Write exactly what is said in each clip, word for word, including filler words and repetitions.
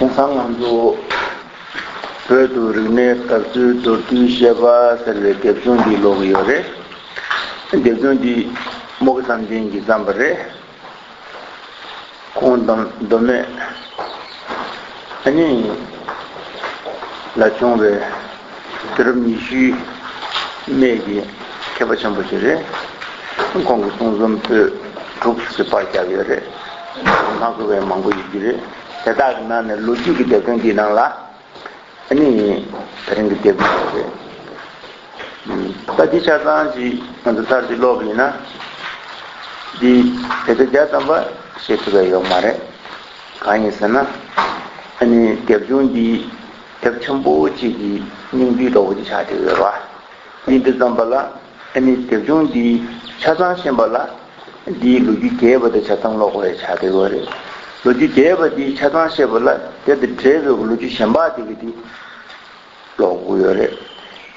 དེང་སང་ང་ཚོ་བོད་དུ་རིག་གནས་དར་ཚུལ་མདོར་བསྡུས་བཤད་པ་ཟེར་བའི་དེབ་ཆུང་འདི་ཀློག་གི་ཡོད་རེད། དེབ་ཆུང་འདི་རྨོག་བསམ་གཏན་གྱིས་བརྩམས་པ་རེད། ཁོང་མདོ་མདོ་སྨད་ཨ་ནི་ལ་བྱུང་བའི་དུས་རབས་ཉི་ཤུའི་སྨད་ཀྱི་མཁས་པ་ཆེན་པོ་ཞིག་རེད། ཁོང་གི་གསུང་རྩོམ་པོད་དྲུག་ཙམ་པར་བརྒྱབ་ཡོད་རེད། མ་གོ་བའི་མང་པོ་ཡོད་ཀྱི་རེད། དེ་དག་གི་ནང་ནས་ལོ་རྒྱུས་ཀྱི་དེབ་ཐེར་འདིའི་ནང་ལ་ཨ་ནི་དེ་རིང་གི་དེབ་འདི་རེད། ད་འདི་ཆ་ཚང་ཅིག་ང་ཚོ་ཚར་གཅིག་ཀློག་པ་ཡིན་ན། འདི་དེབ་ཐེར་བརྒྱ་ཙམ་པ་ཤེས་ཐུབ་པ་ཡོད་མ་རེད། གང་ཡིན་ཟེར་ན། ཨ་ནི་དེབ་ཆུང་འདི་དེབ་ཆེན་པོ་གཅིག་གི་སྙིང་བསྡུས་འདྲ་བོ་ཅིག་ཆགས་བསྡད་ཡོད་རེད་བ། ཡིན་དུས་ཙམ་པ་ལ་ཨ་ནི་དེབ་ཆུང་འདི་ཆ་ཚང་ཤེས་པ་ལ་འདིའི་ལོ་རྒྱུས་རྒྱས་པ་དེ་ཆ་ཚང་ཀློག་དགོས་ཡ་ཆགས་བསྡད་ཡོད་རེད། ལོ་རྒྱུས་རྒྱས་པ་འདི་ཆ་ཚང་ཤེས་པ་ལ་དེ་དང་འབྲེལ་བའི་ལོ་རྒྱུས་གཞན་པ་དེ་གི་དེ་ཀློག་དགོས་ཡོད་རེད།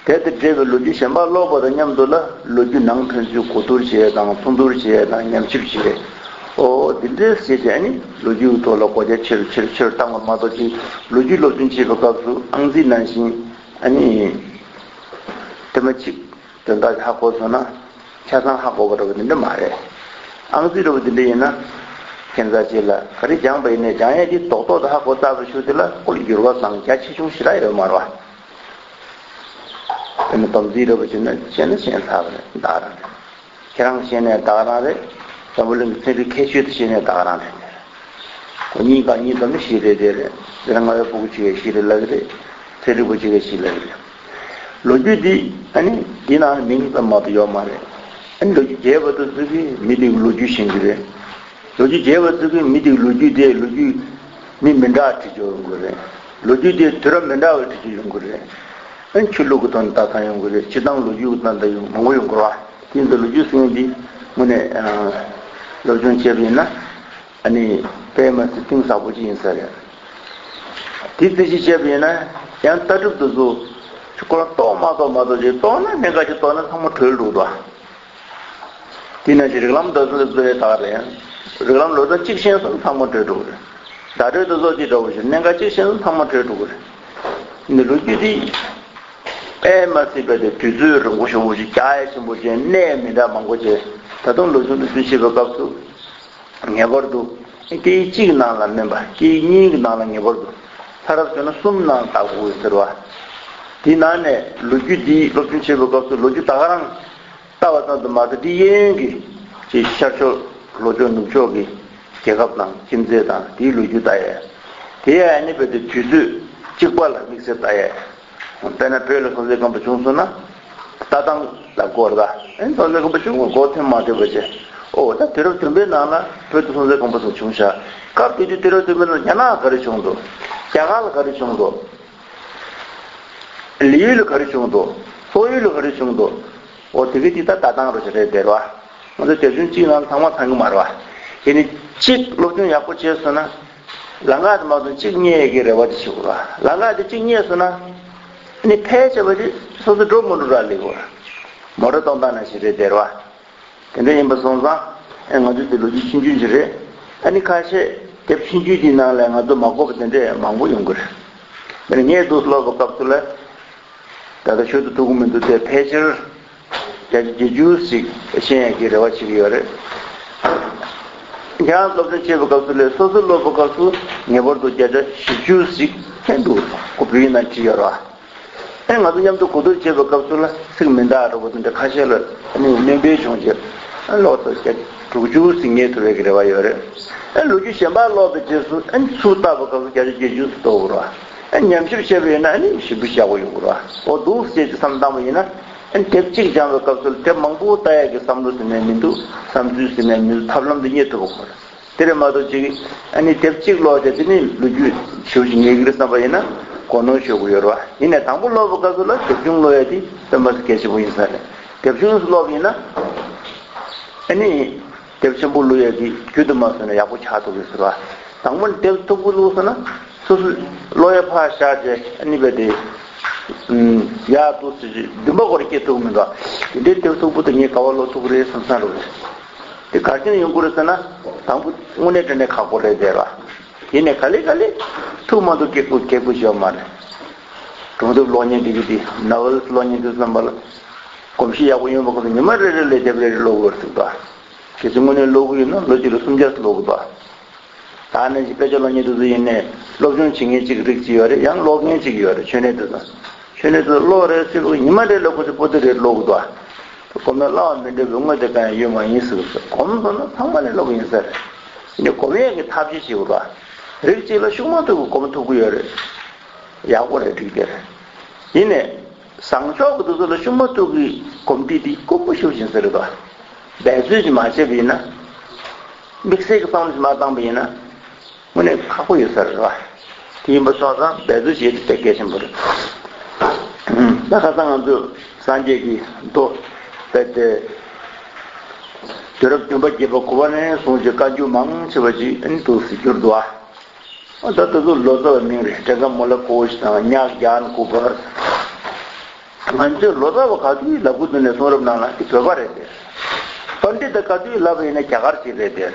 དེ་དང་འབྲེལ་བའི་ལོ་རྒྱུས་གཞན་པ་ཀློག་པ་དང་མཉམ་དུ་ལ་ལོ་རྒྱུས་ནང་ཕན་ཚུན་གོ་བསྡུར་བྱེད་ཡ་དང་མཚུངས་བསྡུར་བྱེད་ཡ་དང་ཉམས་ཞིབ་བྱེད། ཨོ་འདི་འདྲས་བྱས་ཏེ་ཨ་ནི་ལོ་རྒྱུས་ཐོག་ལ་གོ་རྒྱ་ཆེ་རུ་ཆེ་རུ་ཆེ་རུ་བཏང་བ་མ་གཏོགས་ཅིག་ལོ་རྒྱུས་སློབ་སྦྱོང་བྱེད་པའི་སྐབས་སུ་ཨང་རྩིས་ནང་བཞིན་ཨ་ནི་དེ་མ་གཅིག་དོན་དག་ཧ་གོ་སོང་ན་ཆ་ཚང་ཧ་གོ་བ་འདྲ་བ་འདི་འདྲ་མ་རེད། ཨང་རྩིས་འདྲ་བ་འདི་འདྲ་ཡིན་ན་ཁྱད་མཚར་ཅིག་ལ་ག་རེ་སྦྱངས་པ་ཡིན་ནའི་སྦྱང་ཡས་འདི་རྡོག་རྡོག་ཏུ་ཧ་གོ་ཚར་བའི་ཤུལ་དེ་ལ་ཁོ་ལ་འགྱུར་བ་སྣང་རྒྱ་ཆེ་ཆུང་ཞེ་དྲག་ཡོད་མ་རེད་བ། དེ་ནི་སྡོམ་རྩིས་འདྲ་བ་བྱས་ན་ཤེས་ན་ཤེས་ཚར་བ་རེད་ད་རང་རེད། ཁྱེད་རང་ཤེས་ནའི་ད་ག་རང་རེད། འཛམ་བུ་གླིང་གི་ཚན་རིག་ཁྱད་ཆོས་དེ་ཤེས་ནའི་ད་ག་རང་རེད། ཁོ་གཉིས་ཀ་གཉིས་སྡོམ་ནི་ཤེས་རེད་དེ་རེད། དེ་རང་ང་བའི་སྤུ་གུ་གཅིག་གིས་ཤེས་རེད་ལབ་ཀྱི་རེད། ཚན་རིག་པ་གཅིག་གིས་ཤེས་ལབ་ཀྱི་རེད། ལོ་རྒྱུས་འདི་ཨ་ནི་འདི་ནང་མིང་ཙམ་མ་གཏོགས་ཡོད་མ་རེད། ཨ་ནི་ལོ་རྒྱུས་རྒྱས་པ་དང་ཚུལ་གྱིས་མི་དེའི་ལོ་རྒྱུས་ཤེས་ཀྱི་རེད། ལོ་རྒྱུས་རྒྱས་པ་ཚུལ་གྱིས་མི་དེའི་ལོ་རྒྱུས་དེ་ལོ་རྒྱུས་མི་མི་འདྲ་བྲིས་ཀྱི་ཡོང་གི་རེད། ལོ་རྒྱུས་དེ་དུས་རབས་མི་འདྲ་བ་བྲིས་ཀྱི་ཡོང་གི་རེད། ཨ་ནི་ཆོས་ལུགས་ཀྱི་ཐོག་ནས་ལྟ་སྟངས་ཡོང་གི་རེད། སྤྱིར་བཏང་ལོ་རྒྱུས་ཀྱི་ལྟ་སྟངས་ཡོང་མང་པོ་ཡོང་གི་རེད་བ། དེ་ཡིན་དུས་ལོ་རྒྱུས་ཟེར་མཁན་འདི་དངོས་གནས་སློབ་སྦྱོང་བྱས་པ་ཡིན་ན་ཨ་ནི་དཔེ་མ་སྲིད་གཏིང་ཟབ་པོ་ཅིག་ཡིན་ས་རེད། དེ་རྩིས་གཞི་བྱས་པ་ཡིན་ན་ཡང་ལྟ་གྲུབ་དེ་ཚོ་ཁོ་རང་རྟོགས་མ་རྟོགས་མ་རྟོགས་ཅིག་རྟོགས་ན་གནད་འགག་ཅིག་རྟོགས་ན་ཚང་མ་གྲོལ་འགྲོ་འདུག་དེ་ནང་བཞིན་རིགས་ལམ་འདི་ཚོ་ལ་བཟོ་ཡས་དག་རེད། རིགས་ལམ་ལོ་ཙཱ་གཅིག་ཤེས་སོང་ཚང་མ་གྲོལ་འགྲོ་གི་རེད། བརྡ་སྤྲོད་དེ་ཚོ་གཅིག་འདྲ་བོ་ཞིག་གནད་འགག་གཅིག་ཤེས་སོང་ཚང་མ་གྲོལ་འགྲོ་གི་རེད། འདི་ལོ་རྒྱུས་འདི་དཔེ་མ་སྲིད་པའི་དེ་དུས་ཚོད་རིང་པོ་ཞེ་པོ་ཞིག་རྒྱག་ཡ་ཆེན་པོ་བྱས་གནད་མི་འདྲ་མང་པོ་བྱས་ད་དུང་ལོ་ཆུང་དུ་ཚུལ་བྱེད་པའི་སྐབས་སུ་ངེས་པར་དུ་སྐད་ཡིག་གཅིག་ནང་ལ་མིན་པ་སྐད་ཡིག་གཉིས་ཀྱི་ནང་ལ་ངེས་པར་དུ་ཚར་རབས་བྱུང་ན་གསུམ་ནང་ལྟ་དགོས་ཟེར་བ། དེའི་ནང་ནས་ལོ་རྒྱུས་འདི་སློབ་སྦྱོང་བྱེད་པའི་སྐབས་སུ་ལོ་རྒྱུས་ད་ག་རང་ལྟ་བ་ཙམ་དུ་མ་ཟད་དེའི་གཡས་གཡོན་གྱི་ཅིག་ཤར་ཕྱོགས་ལྷོ་ཕྱོགས་ནུབ་ཕྱོགས་ཀྱི་རྒྱལ་ཁབ་དང་ཁྱིམ་མཚེས་དང་དེའི་ལོ་རྒྱུས་ལྟ་ཡས། དེ་ཡང་ཨ་ནི་བོད་དེ་དུས་ཚོད་གཅིག་པ་ལ་དམིགས་བསལ་ལྟ་ཡས། དཔེར་ན་བོད་ལ་སྲོང་བཙན་སྒམ་པོ་བྱུང་སོང་ན་ལྟ་སྟངས་ལ་སྐོར་ད་ཨེ་སྲོང་བཙན་སྒམ་པོ་བྱུང་སྐོར་ཐེངས་མ་འགྲིག་པ་བྱས། ཨོ་ད་དུས་རབས་བདུན་པའི་ནང་ལ་བོད་དུ་སྲོང་བཙན་སྒམ་པོ་ཚོ་བྱུང་ཤག་སྐབས་དེ་དུས་དུས་རབས་བདུན་པའི་ནང་རྒྱ་ནག་ག་རེ་བྱུང་འདུག་རྒྱ་གར་ལ་ག་རེ་བྱུང་འདུག་ལི་ཡུལ་ལ་ག་རེ་བྱུང་འདུག་སོག་ཡུལ་ལ་ག་རེ་བྱུང་འདུག་ཨོ་དེ་གི་དེ་ད་ལྟ་སྟངས་རོ་ཞེས་རེད་དེ་རེད་བ། ང་ཚོ་དེབ་ཆུང་གཅིག་ནང་ཚང་མ་ཚང་གི་མ་རེད་བ། དེ་ནི་གཅིག་སློབ་སྦྱོང་ཡག་པོ་བྱས་སོང་ན། ལམ་ཁ་དེ་མ་གཏོགས་གཅིག་རྙེད་ཀྱི་རེ་བ་དེ་བྱེད་དགོས་ར། ལམ་ཁ་དེ་གཅིག་རྙེད་སོང་ན། ཨ་ནི་ཕལ་ཆེ་བ་དེ་སོ་སོ་འགྲོ་མི་འགྲོ་ར་ལེགས་དགོས་ར། མོ་ཊ་གཏོང་སྟངས་ནང་བཞིན་རེད་དེ་རེད་བ། དེ་འདྲ་ཡིན་པ་སོང་ཙང་ཨེ་ང་ཚོ་དེ་ལོ་རྒྱུས་ཆུང་ཆུང་ཞིག་རེད། ཨ་ནི་ཁ་ཤས་དེབ་ཆུང་ཆུང་དེའི་ནང་ལ་ང་ཚོ་མ་གོ་བ་དེ་འདྲ་མང་པོ་ཡོང་གི་རེད། དེ་ནི་ངས་འདུག་ཀློག་པའི་སྐབས་སུ་ལ། ད་ལྟ་ཤོད་དུ་ཐུག་གི་མི་འདུག་སྟེ་ཕལ་ཆེར་བརྒྱ་ཆ་བརྒྱད་ཅུ་ཞིག་ཤེས་ཡག་གི་རེ་བ་བྱེད་ཀྱི་ཡོད་རེད། ཡང་སློབ་སྦྱོང་བྱེད་པའི་སྐབས་སུ་ལས་སོ་སོ་ཀློག་པའི་སྐབས་སུ་ངེས་པར་དུ་བརྒྱ་ཆ་བཞི་བཅུ་ཞིག་ཕན་འདུག་ཁོ་བོད་ཡིག་ནང་བྲིས་ཡོད་རེད་བ། ཨེ་ང་ཚོ་མཉམ་དུ་གོ་བསྡུར་བྱེད་པའི་སྐབས་སུ་ལ་ཚིག་མི་འདྲ་འདྲ་པོ་དེ་འདྲ་ཁ་ཤས་ལ་ཨ་ནི་སྣོན་པ་བྱུང་རྗེས་ཨ་ཀློག་ཚར་བརྒྱ་ཆ་དྲུག་ཅུ་ཞིག་རྙེད་ཐུབ་པའི་གི་རེ་བ་ཡོད་རེད། ཨ་ལོ་རྒྱུས་གཞན་པ་ཀློག་པའི་རྗེས་སུ་ཨ་ཚུར་བལྟ་བའི་སྐབས་སུ་བརྒྱ་ཆ་བརྒྱད་ཅུ་ཙམ་རྟོགས་དགོས་རེད་བ། ཨ་ཉམས་ཞིབ་བྱས་པ་ཡིན་ན་ཨ་ནི་ཞིབ་ཏུ་བཞག་དགོས་ཡོང་གི་རེད་བ། འོ་འདུག་ཟེར་གྱི་བསམ་བཏང་བ་ཡིན་ན་ཨ་དེབ་གཅིག་སྦྱང་བའི་སྐབས་སུ་དེབ་མང་པོ་ལྟ་ཡག་གི་བསམ་བློ་ཟེར་ནས་མི་འདུག་བསམ་ཚུལ་ཟེར་ནས་མི་འདུག་ཐབས་ལམ་དེ་རྙེད་ཐུབ་པ་ཁོ་རེད། དེ་རེད་མ་གཏོགས་ཅིག་ཨ་ནི་དེབ་གཅིག་ཀློག་བྱས་དེ་ནི་ལོ་རྒྱུས་ཞེ་པོ་ཅིག་རྙེད་ཀྱི་རེད་བསམ་པ་ཡིན་ན་གོ་ནོར་ཤོར་གྱི་ཡོད་རེད་བ། ཡིན་ནའི་དང་པོ་ཀློག་པའི་སྐབས་སུ་ལ་དེབ་ཆུང་ཀློག་ཡ་དེ་དཔེ་མ་སྲིད་གལ་ཆེན་པོ་ཡིན་ས་རེད། དེབ་ཆུང་ཀློག་པ་ཡིན་ན་ཨ་ནི། དེབ་ཆེན་པོ་བླུག་ཡས་དེ་རྒྱུན་དུ་མ་བཟོས་ན་ཡག་པོ་ཆགས་ཐུབ་ཀྱི་ཟེར་བ། དང་པོ་ནས་དེབ་མཐུག་པོ་བླུགས་སོང་ན་སོ་སོ་ཀློག་ཡས་ཕར་བཞག་རྗེས་ཨ་ནི་བས་དེ་ཡག་འདུག་ཟེར་རྗེས་འདུན་པ་སྐོར་སྐྱེ་ཐུབ་མི་འདུག་དེ་འདྲའི་དེབ་མཐུག་པོ་དེ་ངས་ག་པར་ཀློག་ཐུབ་ཀྱི་རེད་བསམ་བསམ་རུ་རེད། དེ་ག་རེ་བྱས་ནས་ཡོང་གི་རེད་ཟེར་ན་དང་པོ་དངོས་གནས་དྲང་གནས་ཁག་པོ་རེད་ཟེར་བ། དེ་ནས་ག་ལེ་ག་ལེ་ ཐུག་མ་ཐུག་སྐད་སྐུར་སྐད་སྐུར་བྱེད་པ་མ་རེད། སྒྲུང་དེབ་ཀློག་མཁན་དེ་གི་དེ་ནོ་ཝེལ་ཀློག་མཁན་དེ་ཚོ་རྣམ་པ་ལ་གོམས་གཤིས་ཡག་པོ་ཡོད་པ་ཁོ་ཚོ་ཉི་མ་རེ་རེ་ལ་དེབ་རེ་རེ་ཀློག་དགོས་རེད་ཟེར་གི་འདུག་གལ་སྲིད་དངོས་གནས་ཀློག་གི་ཡོད་ན་ལོ་གཅིག་ལ་སུམ་བརྒྱ་ཙམ་ཀློག་དགོས་འདུག་ད་ནང་བཞིན་དཔེ་ཆ་ཀློག་མཁན་དེ་ཚོ་ཡིན་ནའི་སློབ་སྦྱོང་བྱེད་མཁན་གཅིག་རིགས་གཅིག་ཡོད་རེད། ཡང་ཀློག་མཁན་གཅིག་ཡོད་རེད། ཆོས་ནས་དེ་ཚོ། ཆོས་ནས་དེ་ཚོ་ཀློག་རེད་ཟེར་བ་ཉི་མ་རེ་ལ་ཁོ་ཚོས་པོ་ཏི་རེ་ཀློག་གི་འདུག་གོམས་ན་སླ་བ་མི་འདྲ་བའི་དངོས་དེ་གང་ཡང་ཡོད་མ་ཡིན་ཟེར་གི་འདུག་གོམས་སོང་ན་ཚང་མ་ལས་སླ་པོ་ཡིན་ས་རེད། ཡིན་ནའི་གོམས་ཡས་ཀྱི་ཐབས་ཤེས་བྱེད་དགོས་འདུག་རིགས་གཅིག་ལ་ཤུགས་མ་ཐུག་གི་གོམས་ཐུབ་ཀྱི་ཡོད་རེད། ཡག་པོ་རེད། འགྲིག་གི་རེད། ཡིན་ནའི་བཟང་ཕྱོགས་ཀྱི་དེ་ཚོ་ལ་ཤུགས་མ་ཐུག་གི་གོམས་འདྲིས་དེ་དཀོན་པོ་ཞེ་པོ་ཅིག་ཡིན་ས་རེད་དོ། འབད་རྩོལ་ཅིག་མ་བྱས་པ་ཡིན་ན། དམིགས་བསལ་གྱི་བསམ་བློ་ཞིག་མ་བཏང་པ་ཡིན་ན། དངོས་གནས་ཁག་པོ་ཡོད་ས་རེད་བ། དེ་ཡིན་པ་སོང་ཙང་འབད་རྩོལ་བྱེད་རྒྱུ་དེ་གལ་ཆེན་པོ་རེད། ད་ཁ་སང་ང་ཚོས་སངས་རྒྱས་ཀྱི་མདོ་དཔེ་དེ། དུས་རབས་བདུན་པ་བརྒྱད་པ་དགུ་པ་ནས་བཟུང་ཅིག་བཀའ་འགྱུར་མང་ཆེ་བ་ཅིག་ཨ་ནི་འདུག་སེ་བསྒྱུར་འདུག་ཨ། ཨ་ད་ལྟ་ཚོ་ལོ་ཙཱ་བའི་མིང་རེད། ཏྲེ་ཙ་མུ་ལ་ཀོ་ཤ་དང་ཉག་གྱན་ཀུ་བར། ང་ཚོས་ལོ་ཙཱ་བ་ག་དུས་ལབ་དགོས་འདུག་ནས་གསུང་རབ་ནང་ལ་འདི་བོད་པ་རེད་དེ། པཎྜི་ཏ་ག་དུས་ལབ་པ་ཡིན་ན་རྒྱ་གར་ཅིག་རེད་དེ།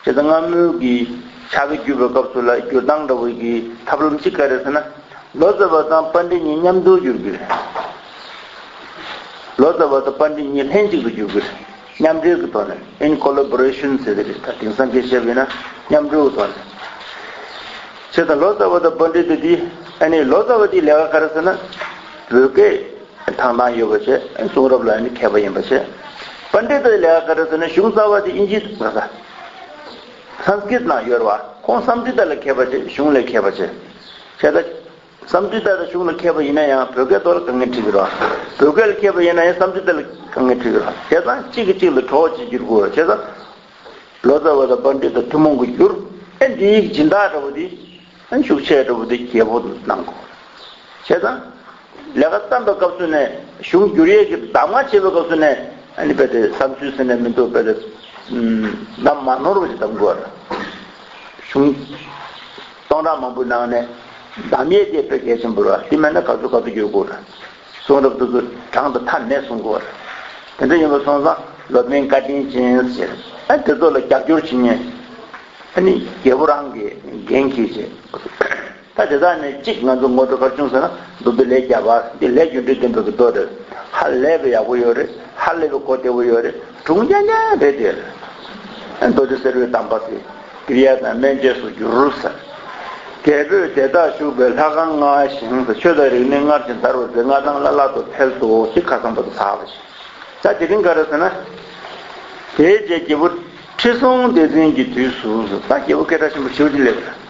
བྱས་ཙང་སྔ་མོའི་གི་ཕྱག་དཔེ་བསྒྱུར་བའི་སྐབས་སུ་ལ་བསྒྱུར་སྟངས་འདྲ་བོ་གི་ཐབས་ལམ་གཅིག་ག་རེ་ཟེར་ན། ལོ་ཙཱ་བ་དང་པཎྜི་ཏ་གཉིས་མཉམ་དུ་བསྒྱུར་གི་རེད། ལོ་ཙཱ་བ་དང་པཎྜི་ཏ་གཉིས་ལྷན་ཅིག་ཏུ་བསྒྱུར་གི་རེད། མཉམ་འབྲེལ་གྱི་ཐོག་ནས། in collaboration ཟེར་གི་རེད། ད་དེང་སང་སྐད་བཤད་པ་ཡིན་ན་མཉམ་འབྲེལ་གྱི་ཐོག་ནས། བྱས་ཙང་ལོ་ཙཱ་བ་དང་པཎྜི་ཏ་དེ། ཨ་ནི་ལོ་ཙཱ་བ་དེའི་ལས་ཀ་ག་རེ་ཟེར་ན། བོད་སྐད་ཐང་ཐང་ཡོད་པ་བྱས། གསུང་རབ་ལ་ཨ་ནི་མཁས་པ་ཡིན་པ་བྱས། པཎྜི་ཏ་དེའི་ལས་ཀ་ག་རེ་ཟེར་ན་གཞུང་རྩ་བ་དེ་ཨིན་ཇི་ང་ས། སཾ་སྐྲྀཏ་ནང་ཡོད་རེད་བ། ཁོང་སཾ་སྐྲྀཏ་ལ་མཁས་པ་བྱས། གཞུང་ལ་མཁས་པ་བྱས། བྱས་ཙང་། སཾ་སྐྲྀཏ་དང་གཞུང་ལ་མཁས་པ་ཡིན་ན་ཡང་བོད་སྐད་ཐོག་ལ་དཀའ་ངལ་འཕྲད་ཀྱི་རེད་བ། བོད་སྐད་ལ་མཁས་པ་ཡིན་ན་ཡང་སཾ་སྐྲྀཏ་ལ་དཀའ་ངལ་འཕྲད་ཀྱི་རེད་བ། བྱས་ཙང་གཅིག་གིས་གཅིག་ལ་གྲོགས་ཅིག་འགྱུར་དགོས། བྱས་ཙང་ལོ་ཙཱ་བ་དང་པཎྜི་ཏ་ཐུན་མོང་གི་འགྱུར། ཨེ་འདིའི་སྦྱིན་བདག་འདྲ་བོ་འདི་ཨ་ཤུགས་ཆེ་འདྲ་བོ་འདི་རྒྱས་པོ་གནང་དགོས། བྱས་ཙང་ལས་ཀ་བརྩམས་པའི་སྐབས་སུ་ནས། གཞུང་བསྒྱུར་ཡས་ཀྱི་གདམས་ངག་བྱེད་པའི་སྐབས་སུ་ནས། ཨ་ནི་དཔེ་དེ་བསམ་ཚུལ་ཟེར་ནས་མི་འདུག་དཔེ་དེ་གདམས་མ་ནོར་བ་ཞིག་གདམ་དགོས་རེད། གཞུང་སྟོང་ཕྲག་མང་པོའི་ནང་ནས་གདམ་ཡས་དེ་དཔེ་གལ་ཆེན་པོ་རེད། དེ་མེད་ན་ག་ཚོད་ག་ཚོད་བསྒྱུར་དགོས་རེད། གསུང་རབ་དེ་ཚོ་གྲངས་དང་མཐའ་མེད་གསུང་དགོས་རེད། དེ་འདྲ་ཡིན་པ་སོང་ཙང་སློབ་དཔོན་བཀའ་དྲིན་ཅན་ཟེར། ཨ་དེ་ཚོ་ལ་རྒྱབ་སྐྱོར་བྱེད་མཁན། ཨ་ནི་རྒྱལ་པོ་རང་གིས་འགན་འཁྱེར་བྱས། ད་དེ་དག་ནས་གཅིག་ང་ཚོ་ངོ་སྤྲོད་ག་རེ་བྱུང་ཟེར་ན། མདོ་སྡེ་ལས་བརྒྱ་པ་འདི་ལས་རྒྱུ་འབྲས་ལྡན་པའི་གི་མདོ་རེད། ཧ་ལས་པའི་ཡག་པོ་ཡོད་རེད། ཧ་ལས་པའི་གོ་བདེ་པོ་ཡོད་རེད། སྒྲུང་རྐྱང་རྐྱང་རེད་དེ། མདོ་སྡེ་གསེར་པའི་གདམས་པ་ཟེར། ཀྲི་ཡ་དང་སྨན་དཔྱད་སུ་འགྱུར་ཟེར། རྒྱལ་པོས་དེ་དག་བཞུགས་པའི་ལྷ་ཁང་ལྔ་བཞེངས་ཟེར། ཆོས་དང་རིག་གནས་སྔར་བཞིན་དར་བར་མཛད། མངའ་ཐང་བླ་ལྷག་ཏུ་འཕེལ་ཏོ་ཅེས་ཁ་སང་བར་དུ་ཚར་བ་ཞིག་ད་དེ་རིང་ག་རེ་ཟེར་ན། དེའི་རྗེས་རྒྱལ་པོ་ཁྲི་སྲོང་ལྡེ་བཙན་གྱི་དུས་སུ། ད་རྒྱལ་པོ་སྐད་གྲགས་ཆེན་པོ་ཞེ་པོ་ཅིག་སླེབས་པ་རེད།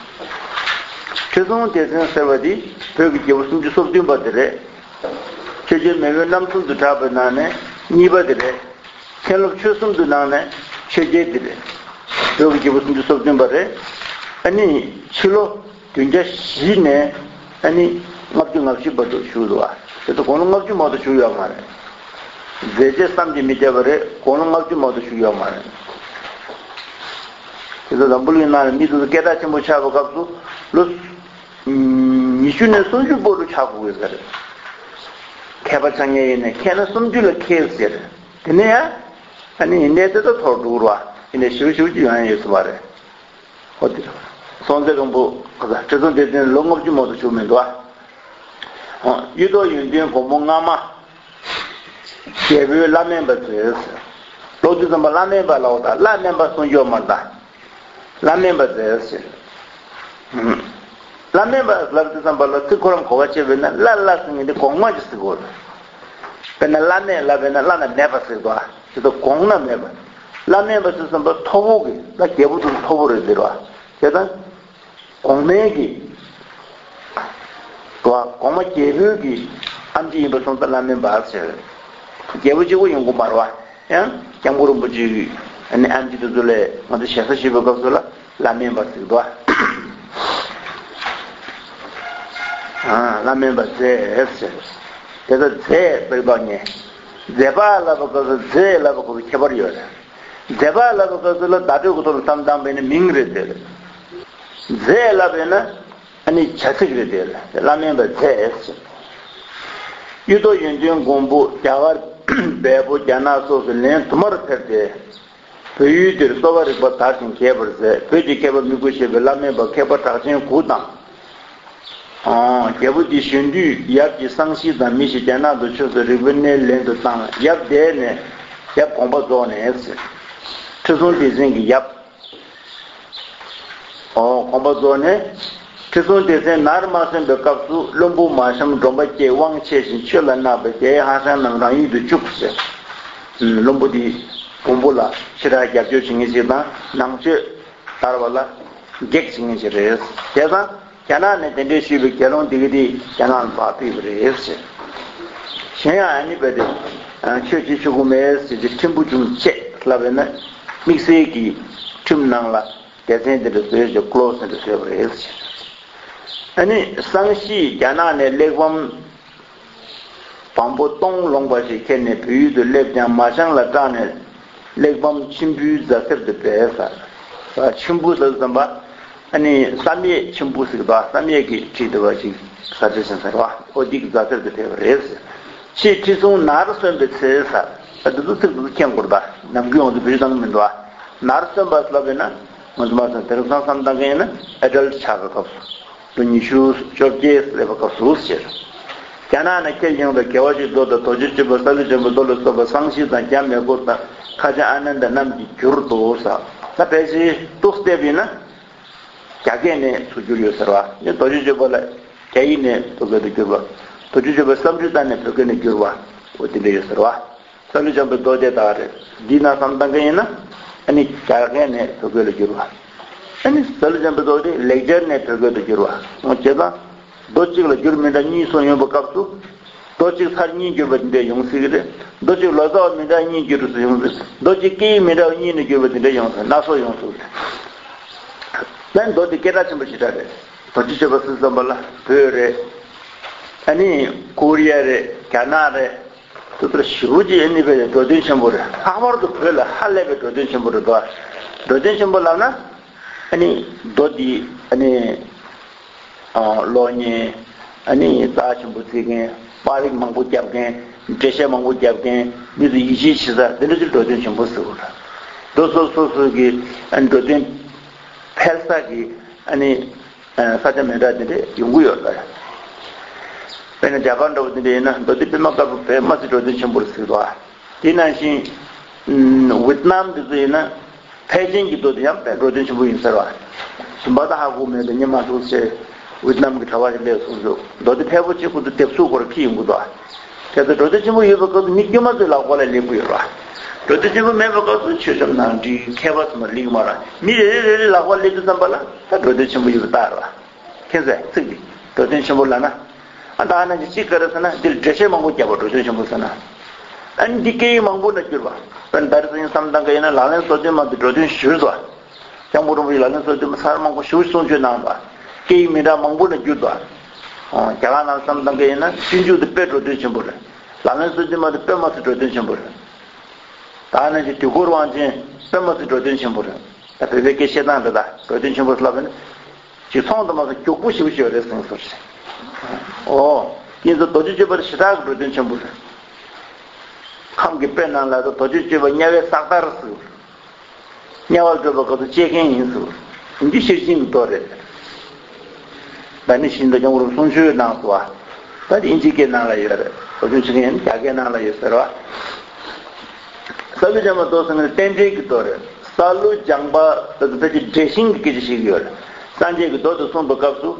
ཁྲི་སྲོང་ལྡེ་བཙན་ཟེར་བ་འདི་བོད་ཀྱི་རྒྱལ་པོ་སུམ་ཅུ་སོ་བདུན་པ་དེ་རེད། ཆོས་རྒྱལ་མེས་དབོན་རྣམ་གསུམ་དུ་གྲགས་པའི་ནང་ནས་གཉིས་པ་དེ་རེད། མཁན་སློབ་ཆོས་གསུམ་དུ་ནང་ནས་ཆོས་རྒྱལ་འདི་རེད། བོད་ཀྱི་རྒྱལ་པོ་སུམ་ཅུ་སོ་བདུན་པ་རེད། ཨ་ནི་ཕྱི་ལོ་བདུན་བརྒྱ་བཞི་ནས་ཨ་ནི་ལྔ་བཅུ་ང་བཞི་བར་དུ་བཞུགས་འདུག་བ། དེ་ཚོ་དགུང་ལོ་ལྔ་བཅུ་མ་གཏོགས་བཞུགས་ཡོད་མ་རེད། མཛད་རྗེས་བསམ་གྱིས་མི་ཁྱབ་པ་རེད། དགུང་ལོ་ལྔ་བཅུ་མ་གཏོགས་བཞུགས་ཡོད་མ་རེད། དེ་ཚོ་འཛམ་བུ་གླིང་ནང་ལ་མི་དེ་ཚོ་སྐད་གྲགས་ཆེན་པོ་ཆགས་པའི་སྐབས་སུ་ལོ་ཉི་ཤུ་ནས་སུམ་ཅུ་བར་དུ་ཆགས་དགོས་ཀྱི་རེད། མཁས་པ་ཆགས་མཁན་ཡིན་ནའི་མཁས་ན་སུམ་ཅུ་ལ་མཁས་ཟེར། དེ་ནས་ཡང་ཨ་ནི་གནས་ཚད་ད་མཐོ་རུ་འགྲོ་གི་རེད་བ། ཡིན་ནའི་ཞེ་པོ་ཞེ་པོ་ཅིག་ཡོང་ཡ་ཡོད་ས་མ་རེད། ཧོ་དེ་རེད། སྲོང་བཙན་སྒམ་པོ་ཁ་ས་ཁྲི་སྲོང་ལྡེ་བཙན་ལོ་ལྔ་བཅུ་མ་གཏོགས་བཞུགས་མི་འདུག་བ། ཨོ་གཡུ་ཐོག་ཡོན་ཏན་མགོན་པོ་སྔ་མ། རྒྱལ་པོའི་བླ་སྨན་པ་མཛད་ཟེར། ཀློག་དུས་ཙམ་པ་བླ་སྨན་པ་ལབ་པ་དང་བླ་སྨན་པ་གསུང་རྒྱུ་མ་རེད་ད། བླ་སྨན་པ་མཛད་ཟེར། ཨུམ། བླ་སྨན་པ་ལབ་དུས་ཙམ་པ་ལ་ཚིག་ཁོ་རང་གོ་བ་ཆེ་བས་ན། བླ་བླ་ཟེར་མཁན་དེ་གོང་མ་ཅིག་ཟེར་དགོས་རེད། དཔེར་ན་བླ་མེད་ལབ་པས་ན་བླ་ན་མེད་པ་ཟེར་དགོས། དེ་ཚོ་གོང་ན་མེད་པ། བླ་སྨན་པ་ཟེར་དུས་ཙམ་པ་མཐོ་པོ་གི། ད་རྒྱལ་པོ་དེ་མཐོ་པོ་རེད་ཟེར་བ། བྱས་ཙང་གོང་མའི་གི། གོང་མ་རྒྱལ་པོའི་གི་ཨམ་ཆི་ཡིན་པ་སོང་ཙང་བླ་སྨན་པ་ཟེར། རྒྱལ་པོ་གཅིག་པོ་ཡོང་གི་མ་རེད་བ། ཡང་སྐྱབས་མགོན་རིན་པོ་ཆེ་གི་ཨ་ནི་ཨམ་ཆི་དེ་ཚོ་ལ་ང་ཚོ་ཞེ་ས་ཞུས་པའི་སྐབས་སུ་ལ་བླ་སྨན་པ་ཟེར་གི་འདུག་བ། ཨ་བླ་སྨན་པ་མཛད་ཟེར། དེ་ཚོ་མཛད་ཟེར་བ་ནས། མཛད་པ་ལབ་པའི་སྐབས་སུ་མཛད་ལབ་པའི་སྐབས་སུ་ཁྱད་པར་ཡོད་རེད། མཛད་པ་ལབ་པའི་སྐབས་སུ་ལ་བརྡ་སྤྲོད་ཀྱི་ཐོག་ལ་བསམ་བློ་བཏང་བས་ན་མིང་རེད་དེ། མཛད་ལབ་པས་ན་ཨ་ནི་བྱ་ཚིག་རེད་དེ། བླ་སྨན་པ་མཛད་ཟེར། གཡུ་ཐོག་ཡོན་ཏན་མགོན་པོ་རྒྱ་གར་བལ་པོ་རྒྱ་ནག་སོགས་སུ་ལན་དུ་མར་ཕེབས་ཏེ། བོད་ཡུལ་འདིར་གསོ་བ་རིག་པ་དར་ཞིང་རྒྱས་པར་མཛད། བོད་ཀྱི་མཁས་པ་མི་དགུ་ཞེས་པའི་བླ་སྨན་པ་མཁས་པ་གྲགས་ཅན་དགུ་དང་། ཨང་། རྒྱལ་པོ་འདི་གཞོན་དུས་ཡབ་ཀྱི་སང་ཤི་དང་མི་ཞིག་རྒྱ་ནག་ཏུ་ཆོས་སུ་རིག་པའི་གནས་ལེན་དུ་བཏང་། ཡབ་འདས་ནས། ཡབ་དགོངས་པ་རྫོགས་ནས། ཁྲི་སྲོང་ལྡེ་བཙན་གྱི་ཡབ། ཨོ། དགོངས་པ་རྫོགས་ནས། ཁྲི་སྲོང་ལྡེ་བཙན་ནར་མ་སོན་པའི་སྐབས་སུ་བློན་པོ་མ་ཤམ་སྒྲོམ་པ་བསྐྱེད། དབང་ཆེ་ཞིང་ཆོས་ལ་གནག་པས་རྒྱའི་ཧྭ་ཤང་རྣམས་རང་ཡུལ་དུ་བཅུག་ཟེར། བློན་པོ་འདི་དགོན་པོ་ལ་ཕྱི་ར་རྒྱབ་སྐྱོར་བྱེད་མཁན་ཞིག་དང་ནང་ཆོས་དར་བ་ལ་གེགས་བྱེད་མཁན་ཞིག་རེད། བྱས་ཙང་རྒྱ་ནག་ནས་དེ་འདྲའི་ཞུས་པའི་དགེ་སློང་འདི་ག་དེ་རྒྱ་ནག་ལ་ཕར་ཕུད་པ་རེད་ཟེར། གཞན་ཡང་ཨ་ནི་བས་ཏེ་ཆོས་བྱེད་ཆོག་གི་མེད་ཟེར་གྱི་ཁྲིམས་ཕུ་བྱུང་བཅད་ལབ་པས་ན། དམིགས་བསལ་གྱི་ཁྲིམས་ནང་ལ་སྡེ་ཚན་དེ་འདྲ་བཟོས་ཀྱི་ཀློ་སེ་འདྲ་བཟོས་པ་རེད་ཟེར། ཨ་ནི་སང་ཤི་རྒྱ་ནག་ནས་གླེགས་བམ་བམ་པོ་སྟོང་ལོངས་པ་ཞིག་ཁྱེར་ནས་བོད་ཡུལ་དུ་སླེབས་ཀྱང་མ་ཤང་ལ་སྐྲག་ནས་གླེགས་བམ་མཆིམས་ཕུའི་རྫ་སེར་དུ་སྦས་ས། མཆིམས་ཕུ་ཟེར་ཙམ་པ། ཨ་ནི་བསམ་ཡས་མཆིམས་ཕུ་ཟེར་གི་འདུག་བསམ་ཡས་ཀྱིས་བྲིས་འདུག་པ་ཞིག་ས་ཁྲ་ཅན་ཟེར་བ། ཨོ་འདི་གི་རྫ་སེར་དུ་སྦས་པ་རེད་ཟེར། ཕྱིས་ཁྲི་སྲོང་ནར་སོན་པའི་ཚེ་ས། ཨ་འདི་ཚོ་ཚིག་འདི་ཚོ་མཁྱེན་དགོས་རེད་ད། ནམ་རྒྱུན་ཡོངས་སུ་བེད་སྤྱོད་བཏང་གི་མི་འདུག་བ། ནར་སོན་པ་ལབ་པས་ན། ང་ཚོ་མ་སོན་དེང་སང་བསམ་བཏང་མཁན་ཡིན་ན་ཨེ་ཌལ་ཊི་ཆགས་པའི་སྐབས་སུ། ལོ་ཉི་ཤུ་བཅོ་བརྒྱད་སླེབས་པའི་སྐབས་སུ་ཟེར། རྒྱ་ནག་ནས་ཁྱེར་ཡོང་བའི་དགེ་བ་བཅུའི་མདོ་དང་རྡོ་རྗེ་གཅོད་པ་ས་ལུ་འཇམ་པའི་མདོ་ལ་སོགས་པ་སང་ཤི་དང་རྒྱ་མེ་འཁོར་དང་ཁ་ཆེ་ཨ་ནནྡ་རྣམས་ཀྱིས་བསྒྱུར་ཏོ་ཟེར། ད་ཕལ་ཆེར་ཏོག་ཙམ་བལྟས་པ་ཡིན་ན་རྒྱ་སྐད་ནས་ཚུར་བསྒྱུར་ཡོད་ཟེར་བ། ནི་རྡོ་རྗེ་གཅོད་པ་ལ་རྒྱ་ཡིག་ནས་བོད་སྐད་དུ་བསྒྱུར་བ། རྡོ་རྗེ་གཅོད་པའི་བསམ་ཚུལ་བཏང་ནས་བོད་སྐད་ནས་བསྒྱུར་བ། འོ་དེ་འདྲ་ཡོད་ཟེར་བ། ས་ལུ་འཇམ་པའི་མདོ་སྡེ་དག་རེད། འདི་ན་བསམ་བཏང་མཁན་ཡིན་ན། ཨ་ནི་རྒྱ་སྐད་ནས་བོད་སྐད་ལ་བསྒྱུར་བ། ཨ་ནི་ས་ལུ་འཇམ་པའི་མདོ་དེ་ལེགས་སྦྱར་ནས་བོད་སྐད་དུ་བསྒྱུར་བ། འོ་བྱས་ཙང་། མདོ་གཅིག་ལ་འགྱུར་མི་འདྲ་གཉིས་གསུངས་ཡོང་བའི་སྐབས་སུ། མདོ་གཅིག་ཚར་གཉིས་བསྒྱུར་བ་འདི་འདྲ་ཡོང་སྲིད་ཀྱི་རེད། མདོ་གཅིག་ལོ་ཙཱ་བ་མི་འདྲ་གཉིས་བསྒྱུར་སྲིད་ཡོང་སྲིད། མདོ་གཅིག་སྐད་ཡིག་མི་འདྲ་བ་གཉིས་ནས་བསྒྱུར་བ་འདི་འདྲ་ཡོང་སྲིད། སྣ་ཚོགས་ཡོང་སྲིད་རེད། ད་མདོ་འདི་སྐད་གྲགས་ཆེན་པོ་ཞེ་དྲག་རེད། རྡོ་རྗེ་གཅོད་པ་ཟེར་ཙམ་པ་ལ་བོད་རེད། ཨ་ནི་ཀོ་རི་ཡ་རེད། རྒྱ་ནག་རེད། དེ་ཚོར་ཞེ་པོ་ཅིག་ཨ་ནི་བས་འགྲོ་དོན་ཆེན་པོ་རེད། ལྷག་པར་དུ་བོད་ལ་ཧ་ལས་པའི་འགྲོ་དོན་ཆེན་པོ་རེད་དོ། འགྲོ་དོན་ཆེན་པོ་ལབ་ན། ཨ་ནི་མདོ་འདི་ཨ་ནི་ཨ་ཀློག་མཁན། ཨ་ནི་རྩ་ཆེན་པོ་བརྩི་མཁན། པར་རིས་མང་པོ་བརྒྱབ་མཁན། འགྲེལ་བཤད་མང་པོ་བརྒྱབ་མཁན། མི་ཚོ་ཡིད་ཆེས་བྱེད་ས་དེ་འདྲ་ཅིག་འགྲོ་དོན་ཆེན་པོ་ཟེར་བ་རེད། འགྲོ་སོ་སོ་སོ་གི་ཨ་ནི་འགྲོ་དོན་འཕེལ་ས་གི་ཨ་ནི། ས་ཆ་མི་འདྲ་དེ་འདྲས་ཡོང་གི་ཡོད་ལ། དཔེར་ན་ཇ་པན་འདྲ་བོ་དེ་འདྲས་ཡིན་ན་མདོ་སྡེ་པད་མ་དཀར་པོ་དཔེ་མ་སྲིད་འགྲོ་དོན་ཆེན་པོ་རེད་ཟེར་བ། དེ་ནང་བཞིན་ཝི་ཏི་ནམ་དེ་ཚོ་ཡིན་ན་ཕལ་ཆེན་གྱི་མདོ་དེ་ཡང་དཔེ་འགྲོ་དོན་ཆེན་པོ་ཡིན་ཟེར་བ། རིམ་པ་ད་ཧ་གོ་མེད་པའི་སྙན་མ་ཐུག་ཚེ་ཝི་ཏི་ནམ་གྱི་གྲྭ་པ་ཞིག་སླེབས་སོང་ཟེར། མདོ་སྡེ་ཕལ་པོ་ཅིག་ཁོ་ཚོ་དེབ་གཟུགས་སྐོར་འཁྱེར་ཡོང་གི་འདུག་དེ་ཚོ་འགྲོ་དོན་ཆེན་པོ་ཡོད་པའི་སྐབས་སུ་མི་དཀྱུས་མ་ཚོའི་ལག་པ་ལ་སླེབས་ཀྱི་ཡོད་རེད་བ། འགྲོ་དོན་ཆེན་པོ་མེད་པའི་སྐབས་སུ་མཆོད་བཤམས་ནང་སྒྲིག་མཁས་པ་ཚོ་མ་སླེབས་ཀྱི་མ་རེད། མི་རེ་རེ་རེ་རེ་ལག་པ་སླེབས་དུས་ཙམ་པ་ལ་ད་འགྲོ་དོན་ཆེན་པོ་ཡོད་པ་རྟགས་རེད་བ། མཁྱེན་གསལ་ཚིག་འདི་འགྲོ་དོན་ཆེན་པོ་ལབ་ན། ཨ་ད་ནང་གི་གཅིག་ག་རེ་ཟེར་ན་འདིར་འགྲེལ་བཤད་མང་པོ་བརྒྱབ་པ་འགྲོ་དོན་ཆེན་པོ་ཟེར་ན། ཨ་ནི་འདི་སྐད་ཡིག་མང་པོ་ན་བསྒྱུར་བ། དཔེར་ན་ད་རེས་སང་ཉིན་བསམ་བཏང་གི་ཡིན་ན་ལག་ལེན་སོ་བདུན་མ་དེ་འགྲོ་དོན་ཞུས་སོ། སྐྱབས་མགོན་རིན་པོ་ཆེས་ལག་ལེན་སོ་བདུན་མ་ཚར་མང་པོ་ཞེ་པོ་གསུང་ཆོས་གནང་བ། སྐད་ཡིག་མི་འདྲ་མང་པོ་ན་བསྒྱུར་བ། ཨོ་རྒྱ་གར་ནང་བསམ་བཏང་གི་ཡིན་ན་སྤྱོད་འཇུག་དེ་དཔེ་འགྲོ་དོན་ཆེན་པོ་རེད། ལག་ལེན་སོ་བདུན་མ་དེ་དཔེ་མ་སྲིད་འགྲོ་དོན་ཆེན་པོ་རེད། ད་ནང་བཞིན་དུས་འཁོར་དབང་ཆེན་དཔེ་མ་སྲིད་འགྲོ་དོན་ཆེན་པོ་རེད། ད་བོད་པའི་སྐད་བཤད་སྟངས་འདི་དག་འགྲོ་དོན་ཆེན་པོ་ལབ་ན། ཅིག་ཚོང་དུ་མ་སོང་མགྱོགས་པོ་ཞེ་པོ་ཞིག་རེད་གསུངས་སོ། ཨོ། ཡིན་ཙང་རྡོ་རྗེ་གཅོད་པ་ཞེ་དྲག་གི་འགྲོ་དོན་ཆེན་པོ་རེད། ཁམས་ཀྱི་དཔེ་ནང་ལ་རྡོ་རྗེ་གཅོད་པ་དམྱལ་བའི་ས་ལྟར་ཟེར། དམྱལ་བར་བགྲོད་པའི་སྐབས་སུ་གཅེས་མཁན་ཡིན་ཟེར། འདི་ཤེར་ཕྱིན་གྱི་མདོ་རེད། ད་ནི་ཤིན་ཏུ་སྐྱབས་མགོན་རིན་པོ་ཆེས་གསུང་ཆོས་གནང་སོང་བ། ད་དེ་ཨིན་ཇི་སྐད་ནང་ལ་ཡོད་རེད། རྡོ་རྗེ་གཅོད་མཁན་རྒྱ་སྐད་ནང་ལ་ཡོད་ཟེར་བ། ས་ལུ་སྦྱངས་པ་མདོ་ཟེར་ན་རྟེན་འབྲེལ་གྱི་མདོ་རེད། ས་ལུ་སྦྱངས་པ་ད་ལྟ་ཀྱི་འགྲེལ་ཤིང་གི་སྐད་ཆ་ཞིག་ཡོད་རེད། སངས་རྒྱས་ཀྱི་མདོ་དེ་གསུངས་པའི་སྐབས་སུ་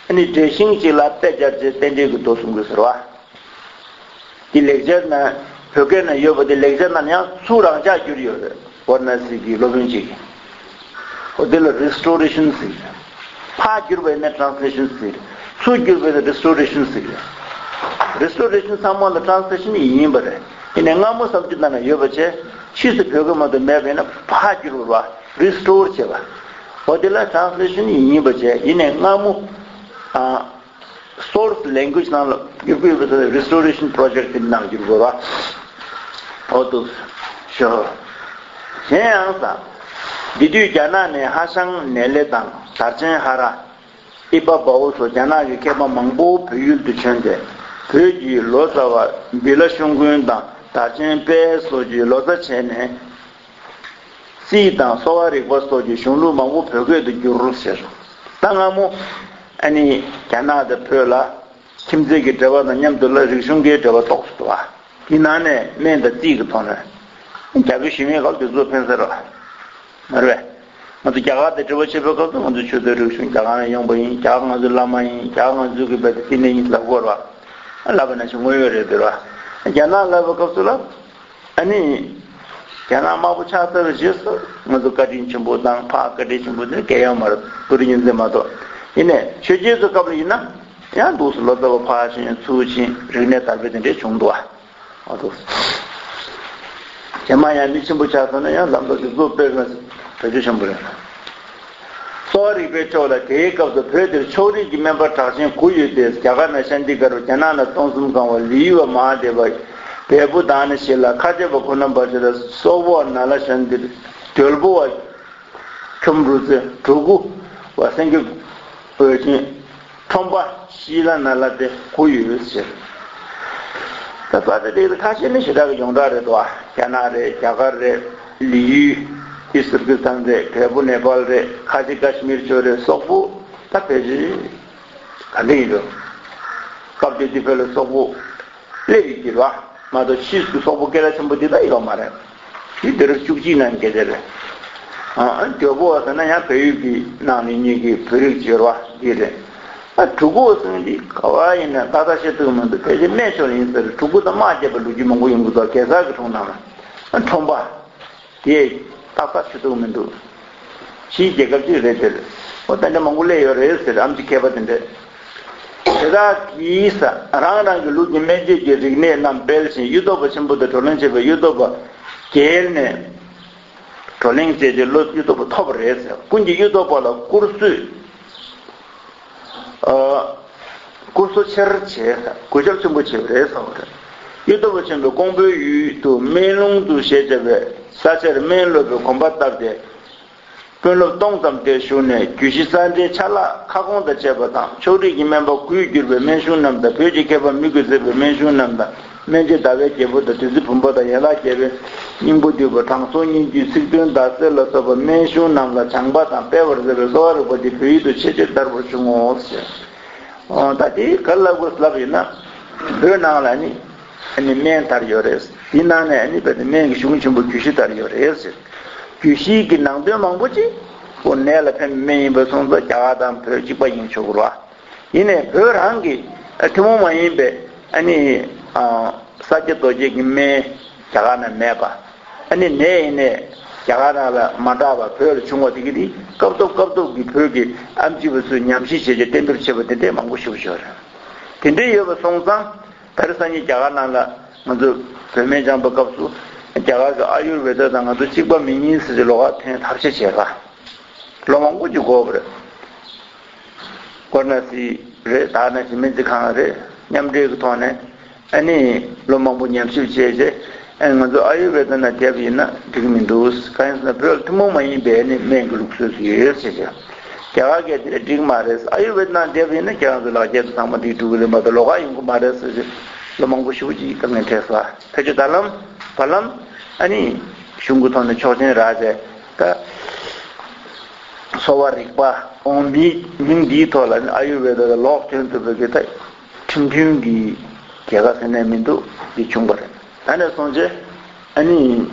ཨ་ནི་འགྲེལ་ཤིང་གཅིག་ལ་དཔེ་སྦྱར་བྱས་རྟེན་འབྲེལ་གྱི་མདོ་གསུང་དགོས་ཟེར་བ། འདི་ལེགས་སྦྱར་ན་བོད་སྐད་ན་ཡོད་པ་དེ་ལེགས་སྦྱར་ན་ཡང་ཚུར་རང་འཇགས་བསྒྱུར་ཡོད་རེད། ཝཱ་ར་ཎ་སི་གི་སློབ་དཔོན་གཅིག་གིས། ཨོ་དེ་ལ་རི་སི་ཊོ་རེ་ཤན་ཟེར། ཕར་བསྒྱུར་བས་ན་ཊ་རན་སི་ལེ་ཤན་ཟེར། ཚུར་བསྒྱུར་བས་ན་རི་སི་ཊོ་རེ་ཤན་ཟེར། རི་སི་ཊོ་རེ་ཤན་ཚང་མ་ལ་ཊ་རན་སི་ལེ་ཤན་ཡིན་ཡིན་པ་རེད། ཡིན་ནའི་སྔ་མོ་བསམ་རྒྱུ་ནང་ན་ཡོད་པ་བྱས་ཕྱིས་སུ་བོད་སྐད་མ་གཏོགས་མེད་པས་ན་ཕར་བསྒྱུར་བ། རི་སི་ཊོར་བྱས་པ། ཨོ་དེ་ལ་ཊ་རན་སི་ལེ་ཤན་ཡིན་ཡིན་པ་བྱས་ཡིན་ནའི་སྔ་མོ། ཨ། སོར་སི་ལེང་གུ་ཨེཇ་ནང་ལ་བསྒྱུར་དགོས་པའི་རི་སི་ཊོ་རེ་ཤན་པོ་རོ་ཇེག་ཊི་དེ་ནང་བསྒྱུར་དགོས་པ། ཨོ་ཏུ་ཤོ། གཞན་ཡང་ས། འདི་དུས་རྒྱ་ནག་ནས་ཧྭ་ཤང་ནེ་ལེ་དང་དར་ཆེན་ཧ་ར། ཨི་པ་བའོ་སོགས་རྒྱ་ནག་གི་མཁས་པ་མང་པོ་བོད་ཡུལ་དུ་བྱོན་ཏེ་བོད་ཀྱི་ལོ་ཙཱ་བ་བི་ལ་ཤོ་ཀུན་དང་དར་ཆེན་དཔལ་སོགས་ཀྱིས་ལོ་ཙཱ་བྱས་ནས། རྩིས་དང་གསོ་བ་རིག་པ་སོགས་ཀྱི་གཞུང་ལུགས་མང་པོ་བོད་སྐད་དུ་བསྒྱུར་ཟེར། ད་སྔ་མོ། ཨ་ནི་རྒྱ་ནག་དང་བོད་ལ་ཁྱིམ་མཚེས་ཀྱི་འབྲེལ་བ་དང་མཉམ་དུ་ལ་རིག་གཞུང་གི་འབྲེལ་བ་རྟོགས་སུ་འདུག་བ། དེའི་ནང་ནས་སྨན་དང་རྩིས་ཀྱི་ཐོག་ནས་རྒྱ་བོད་ཞི་མོལ་སྐབས་དེ་ཚོ་ཕན་ས་རེད་བ། མ་རེད་བས། ང་ཚོ་རྒྱ་གར་དང་འབྲེལ་བ་བྱེད་པའི་སྐབས་སུ་ང་ཚོ་ཆོས་དང་རིག་གཞུང་རྒྱ་གར་ནས་ཡོང་པ་ཡིན། རྒྱ་གར་ང་ཚོའི་བླ་མ་ཡིན། རྒྱ་གར་ང་ཚོའི་གི་བོད་དེ་བསྟི་གནས་ཡིན་ལབ་དགོས་རེད་བ། ལབ་པ་ན་ཞིག་དངོས་ཡོད་རེད་འདུག་ར། རྒྱ་ནག་ལབ་པའི་སྐབས་སུ་ལ། ཨ་ནི། རྒྱ་ནག་དམར་པོ་ཆགས་ཚར་བའི་རྗེས་སུ་ང་ཚོ་བཀའ་དྲིན་ཆེན་པོ་དང་ཕར་བཀའ་དྲིན་ཆེན་པོ་དེ་གལ་ཡོད་མ་རེད། ཀུ་རེ་ཉིན་མཚན་མ་གཏོགས། ཡིན་ནའི་ཆོས་རྒྱལ་ཚོའི་སྐབས་ལ་ཡིན་ན་ཡང་འདུག་སེ་ལོ་ཙཱ་བ་ཕར་ཕྱིན་ཚུར་ཕྱིན་རིག་གནས་དར་སྤེལ་དེ་འདྲས་བྱུང་འདུག་ཨ། འོ་འདུག་སེ། རྗེས་མ་ཡང་མི་ཆེན་པོ་ཆགས་སོང་ན་ཡང་ལམ་ལ་འདུག་སེ་དཔེར་ན་བོད་ཆོས་ཆེན་པོ་རེད། གསོ་བ་རིག་པའི་ཕྱོགས་ལ་དེའི་སྐབས་སུ་བོད་འདིར་ཕྱོགས་རིས་ཀྱི་སྨན་པ་གྲགས་ཅན་དགུ་ཡོད་དེ། རྒྱ་གར་ན་ཤཱནྟི་གར་བ། རྒྱ་ནག་ན་སྟོང་གསུམ་གང་བ། ལི་ཡུལ་བ་མ་ཧཱ་དེ་བ། བལ་པོ་དང་ནི་ཤི་ལ། ཁ་ཆེ་བ་ཁོ་ན་བ་ཤི་ལ། སོག་པོ་བ་ན་ལ་ཤཱནྟི། དོལ་པོ་བ་ཁྱོམ་རུ་ཙེ། གྲུ་གུ་བ་སེང་གེ་འོད་ཆེན། ཁྲོམ་པ་ཤི་ལ་ན་ལ་དེ་དགུ་ཡོད་ཟེར། ད་ས་ཆ་དེ་ཁ་ཤས་ནི་ཞེ་དྲག་གི་ཡོངས་གྲགས་རེད་དོ། རྒྱ་ནག་རེད། རྒྱ་གར་རེད། ལི་ཡུལ། དེ་སིར་ཀི་སི་ཐན་རེད། བལ་པོ་ནེ་པཱལ་རེད། ཁ་ཆེ་ཀ་ཤི་མིར་ཕྱོགས་རེད། སོག་པོ་ད་ཕལ་ཆེར་ག་འདྲ་ཡིན་འགྲོ། སྐབས་དེ་དུས་བོད་ལ་སོག་པོ་སླེབས་ཡོད་ཀྱི་རེད་བ། མ་གཏོགས་ཕྱིས་སུ་སོག་པོ་སྐད་གྲགས་ཆེན་པོ་དེ་ད་ཡོད་མ་རེད། དེ་དུས་རབས་བཅུ་གཅིག་ནང་སྐད་ཆ་རེད། ཨ་ཨ་དོལ་པོ་བ་ཟེར་ན་ཡང་བལ་ཡུལ་གྱི་ནང་ནས་ཉིད་ཀྱི་བོད་རིགས་ཡོད་རེད་བ། འདི་རེད། ཨ་གྲུ་གུ་ཟེར་མཁན་འདི་ག་བ་ཡིན་ན་ཏག་ཏག་ཤེས་ཐུབ་མི་འདུག་ཕལ་ཆེར་སྨད་ཕྱོགས་ལ་ཡིན་ཟེར། གྲུ་གུ་དང་དམག་རྒྱབ་པའི་ལོ་རྒྱུས་མང་པོ་ཡོང་གི་འདུག་གེ་སར་གྱི་སྒྲུང་ནང་ལ། ཨ་ཁྲོམ་པ། དེ་ཏག་ཏག་ཤེས་ཐུབ་མི་འདུག་ཕྱིའི་རྒྱལ་ཁབ་ཅིག་རེད་དེ། ཨོ་ད་འདྲ་མང་པོ་སླེབས་ཡོད་རེད་ཟེར། ཨམ་ཆི་མཁས་པ་དེ་འདྲས། དེ་དག་གིས་རང་རང་གི་ལུགས་ཀྱི་སྨན་བཅོས་ཀྱི་རིག་གནས་རྣམས་སྤེལ་ཞིང་གཡུ་ཐོག་པ་ཆེན་པོ་དང་བགྲོ་གླེང་བྱེད་པའི་གཡུ་ཐོག་པ་རྒྱལ་ནས་བགྲོ་གླེང་བྱས་ཏེ་བློ་གཡུ་ཐོག་པ་ཐོབ་པ་རེད་ཟེར། ཀུན་གྱིས་གཡུ་ཐོག་པ་ལ་བཀུར་གསོས། ཨ། བཀུར་གསོ་ཆེར་བྱས། གུས་ཞབས་ཆེན་པོ་བྱས་པ་རེད་ཟེར་བ་རེད། གཡུ་ཐོག་པ་ཆེན་པོས་ཀོང་པོའི་ཡུལ་དུ་སྨན་ལུང་དུ་ཞེས་བྱ་བའི་ས་ཆར་སྨན་སློབ་པའི་གོམ་པ་བཏབ་སྟེ། དཔོན་སློབ་སྟོང་ཙམ་དེར་ཞུགས་ནས་རྒྱུད་བཞི་གསང་འགྲེལ་ཆ་ལག་ཁ་སྐོང་དང་བཅས་པ་དང་། ཕྱོགས་རིས་ཀྱི་སྨན་པ་དགུས་བསྒྱུར་བའི་སྨན་གཞུང་རྣམས་དང་། བོད་ཀྱི་མཁས་པ་མི་དགུས་མཛད་པའི་སྨན་གཞུང་རྣམས་དང་། སྨན་བཅོས་ཟླ་བའི་རྒྱལ་པོ་དང་། བདུད་རྩི་བུམ་པ་དང་། ཡན་ལག་བརྒྱད་པའི་སྙིང་པོ་བསྡུས་པ། དྲང་སྲོང་སྙན་བརྒྱུད། ཚིག་བདུན་ཟླ་གསེར་ལ་སོགས་པ་སྨན་གཞུང་རྣམས་ལ་སྦྱངས་པ་དང་སྤེལ་བར་མཛད་པའི་གསོ་བ་རིག་པ་འདི་བོད་ཡུལ་དུ་ཆེས་ཆེར་དར་བར་བྱུང་ངོ་ཞེས། ཨོ་ད་དེ་ག་ལབ་དགོས་ལབ་ཡིན་ན། བོད་ནང་ལ་ནི་ཨ་ནི་སྨན་དར་ཡོད་རེད། དེ་ནང་ནས་ཨ་ནི་བོད་དུ་སྨན་གྱི་གཞུང་ཆེན་པོ་རྒྱུད་བཞི་དར་ཡོད་རེད་ཟེར། རྒྱུད་བཞི་གི་ནང་དོན་མང་པོ་ཅིག་ཁོ་ནད་ལ་ཕན་པའི་སྨན་ཡིན་པ་སོང་ཙང་རྒྱ་གར་དང་བོད་གཅིག་པ་ཡིན་ཆོག་གི་རེད་བ། ཡིན་ནའི་བོད་རང་གི་ཨ་ཐུན་མོང་མ་ཡིན་པའི་ཨ་ནི་ཨ་ས་སྐྱ་རྡོ་རྗེ་གི་སྨན་རྒྱ་གར་ན་མེད་པ། ཨ་ནི་ནད་ཡིན་ནའི་རྒྱ་གར་ནང་ལ་མ་དྲག་པ་བོད་ལ་བྱུང་བ་དེ་གི་དེ་སྐབས་ཐོབ་སྐབས་ཐོབ་ཀྱི་བོད་ཀྱི་ཨམ་ཆི་བ་ཚོས་ཉམས་ཞིབ་བྱས་རྗེས་གཏན་འབེབས་བྱས་པ་དེ་འདྲས་མང་པོ་ཞིག་ཡོད་རེད། དེ་འདྲས་ཡོད་པ་སོང་ཙང་ད་རེས་སང་ཉིན་རྒྱ་གར་ནང་ལ་ང་ཚོ་བོད་སྨན་སྦྱངས་པའི་སྐབས་སུ་རྒྱ་གར་གྱི་ཨ་ཡུར་ཝེ་ད་དང་ང་ཚོ་གཅིག་པ་མིན་ཡིན་ཟེར་གྱི་ལོགས་ཀ་ཐོན་ཐབས་ཤེས་བྱས་པ། ལོ་མང་པོ་ཅིག་འགོར་བ་རེད། ཀོར་ན་སི་རེད། ད་ནང་བཞིན་སྨན་རྩིས་ཁང་རེད། མཉམ་འབྲེལ་གྱི་ཐོག་ནས་ཨ་ནི་ལོ་མང་པོ་ཉམས་ཞིབ་བྱས་རྗེས་ཨ་ནི་ང་ཚོ་ཨ་ཡུར་ཝེ་ད་ནང་བསྡད་པ་ཡིན་ན་འགྲིག་མི་འདུག་གང་ཡིན་ཟེར་ན་བོད་ལ་ཐུན་མོང་མ་ཡིན་པའི་ཨ་ནི་སྨན་གྱི་ལུགས་སྲོལ་ཞིག་ཡོད་ཟེར་བྱས། རྒྱ་གར་གྱིས་དེ་འགྲིག་མ་རེད། ཨ་ཡུར་ཝེ་ད་ནང་བསྡད་པ་ཡིན་ན་ཁྱེད་རང་ཚོ་ལག་ཁྱེར་དུ་ཚང་མ་འགྲིག་འགྲོ་གི་རེད་མ་གཏོགས་ལོགས་ཀ་ཡོང་གི་མ་རེད་ཟེར་བྱས་ལོ་མང་པོ་ཞེ་པོ་ཅིག་དཀའ་ངལ་འཕྲད་སོང་། ཕལ་ཆེར་ད་ལམ་བར་ལམ་ཨ་ནི་གཞུང་གི་ཐོག་ནས་ཆོག་མཆན་རག་བྱས་ད། གསོ་བ་རིག་པ་འོང་མིའི་མིང་འདིའི་ཐོག་ལ་ནི་ཨ་ཡུར་ཝེ་ད་ལ་ལོག་ཐོན་ཐུབ་པའི་གི་ད་ཁྲིམས་མཐུན་གྱི་རྒྱལ་ཁ་ཟེར་ནས་མི་འདུག་འདི་བྱུང་བ་རེད། ད་ནས་སོང་རྗེས་ཨ་ནི་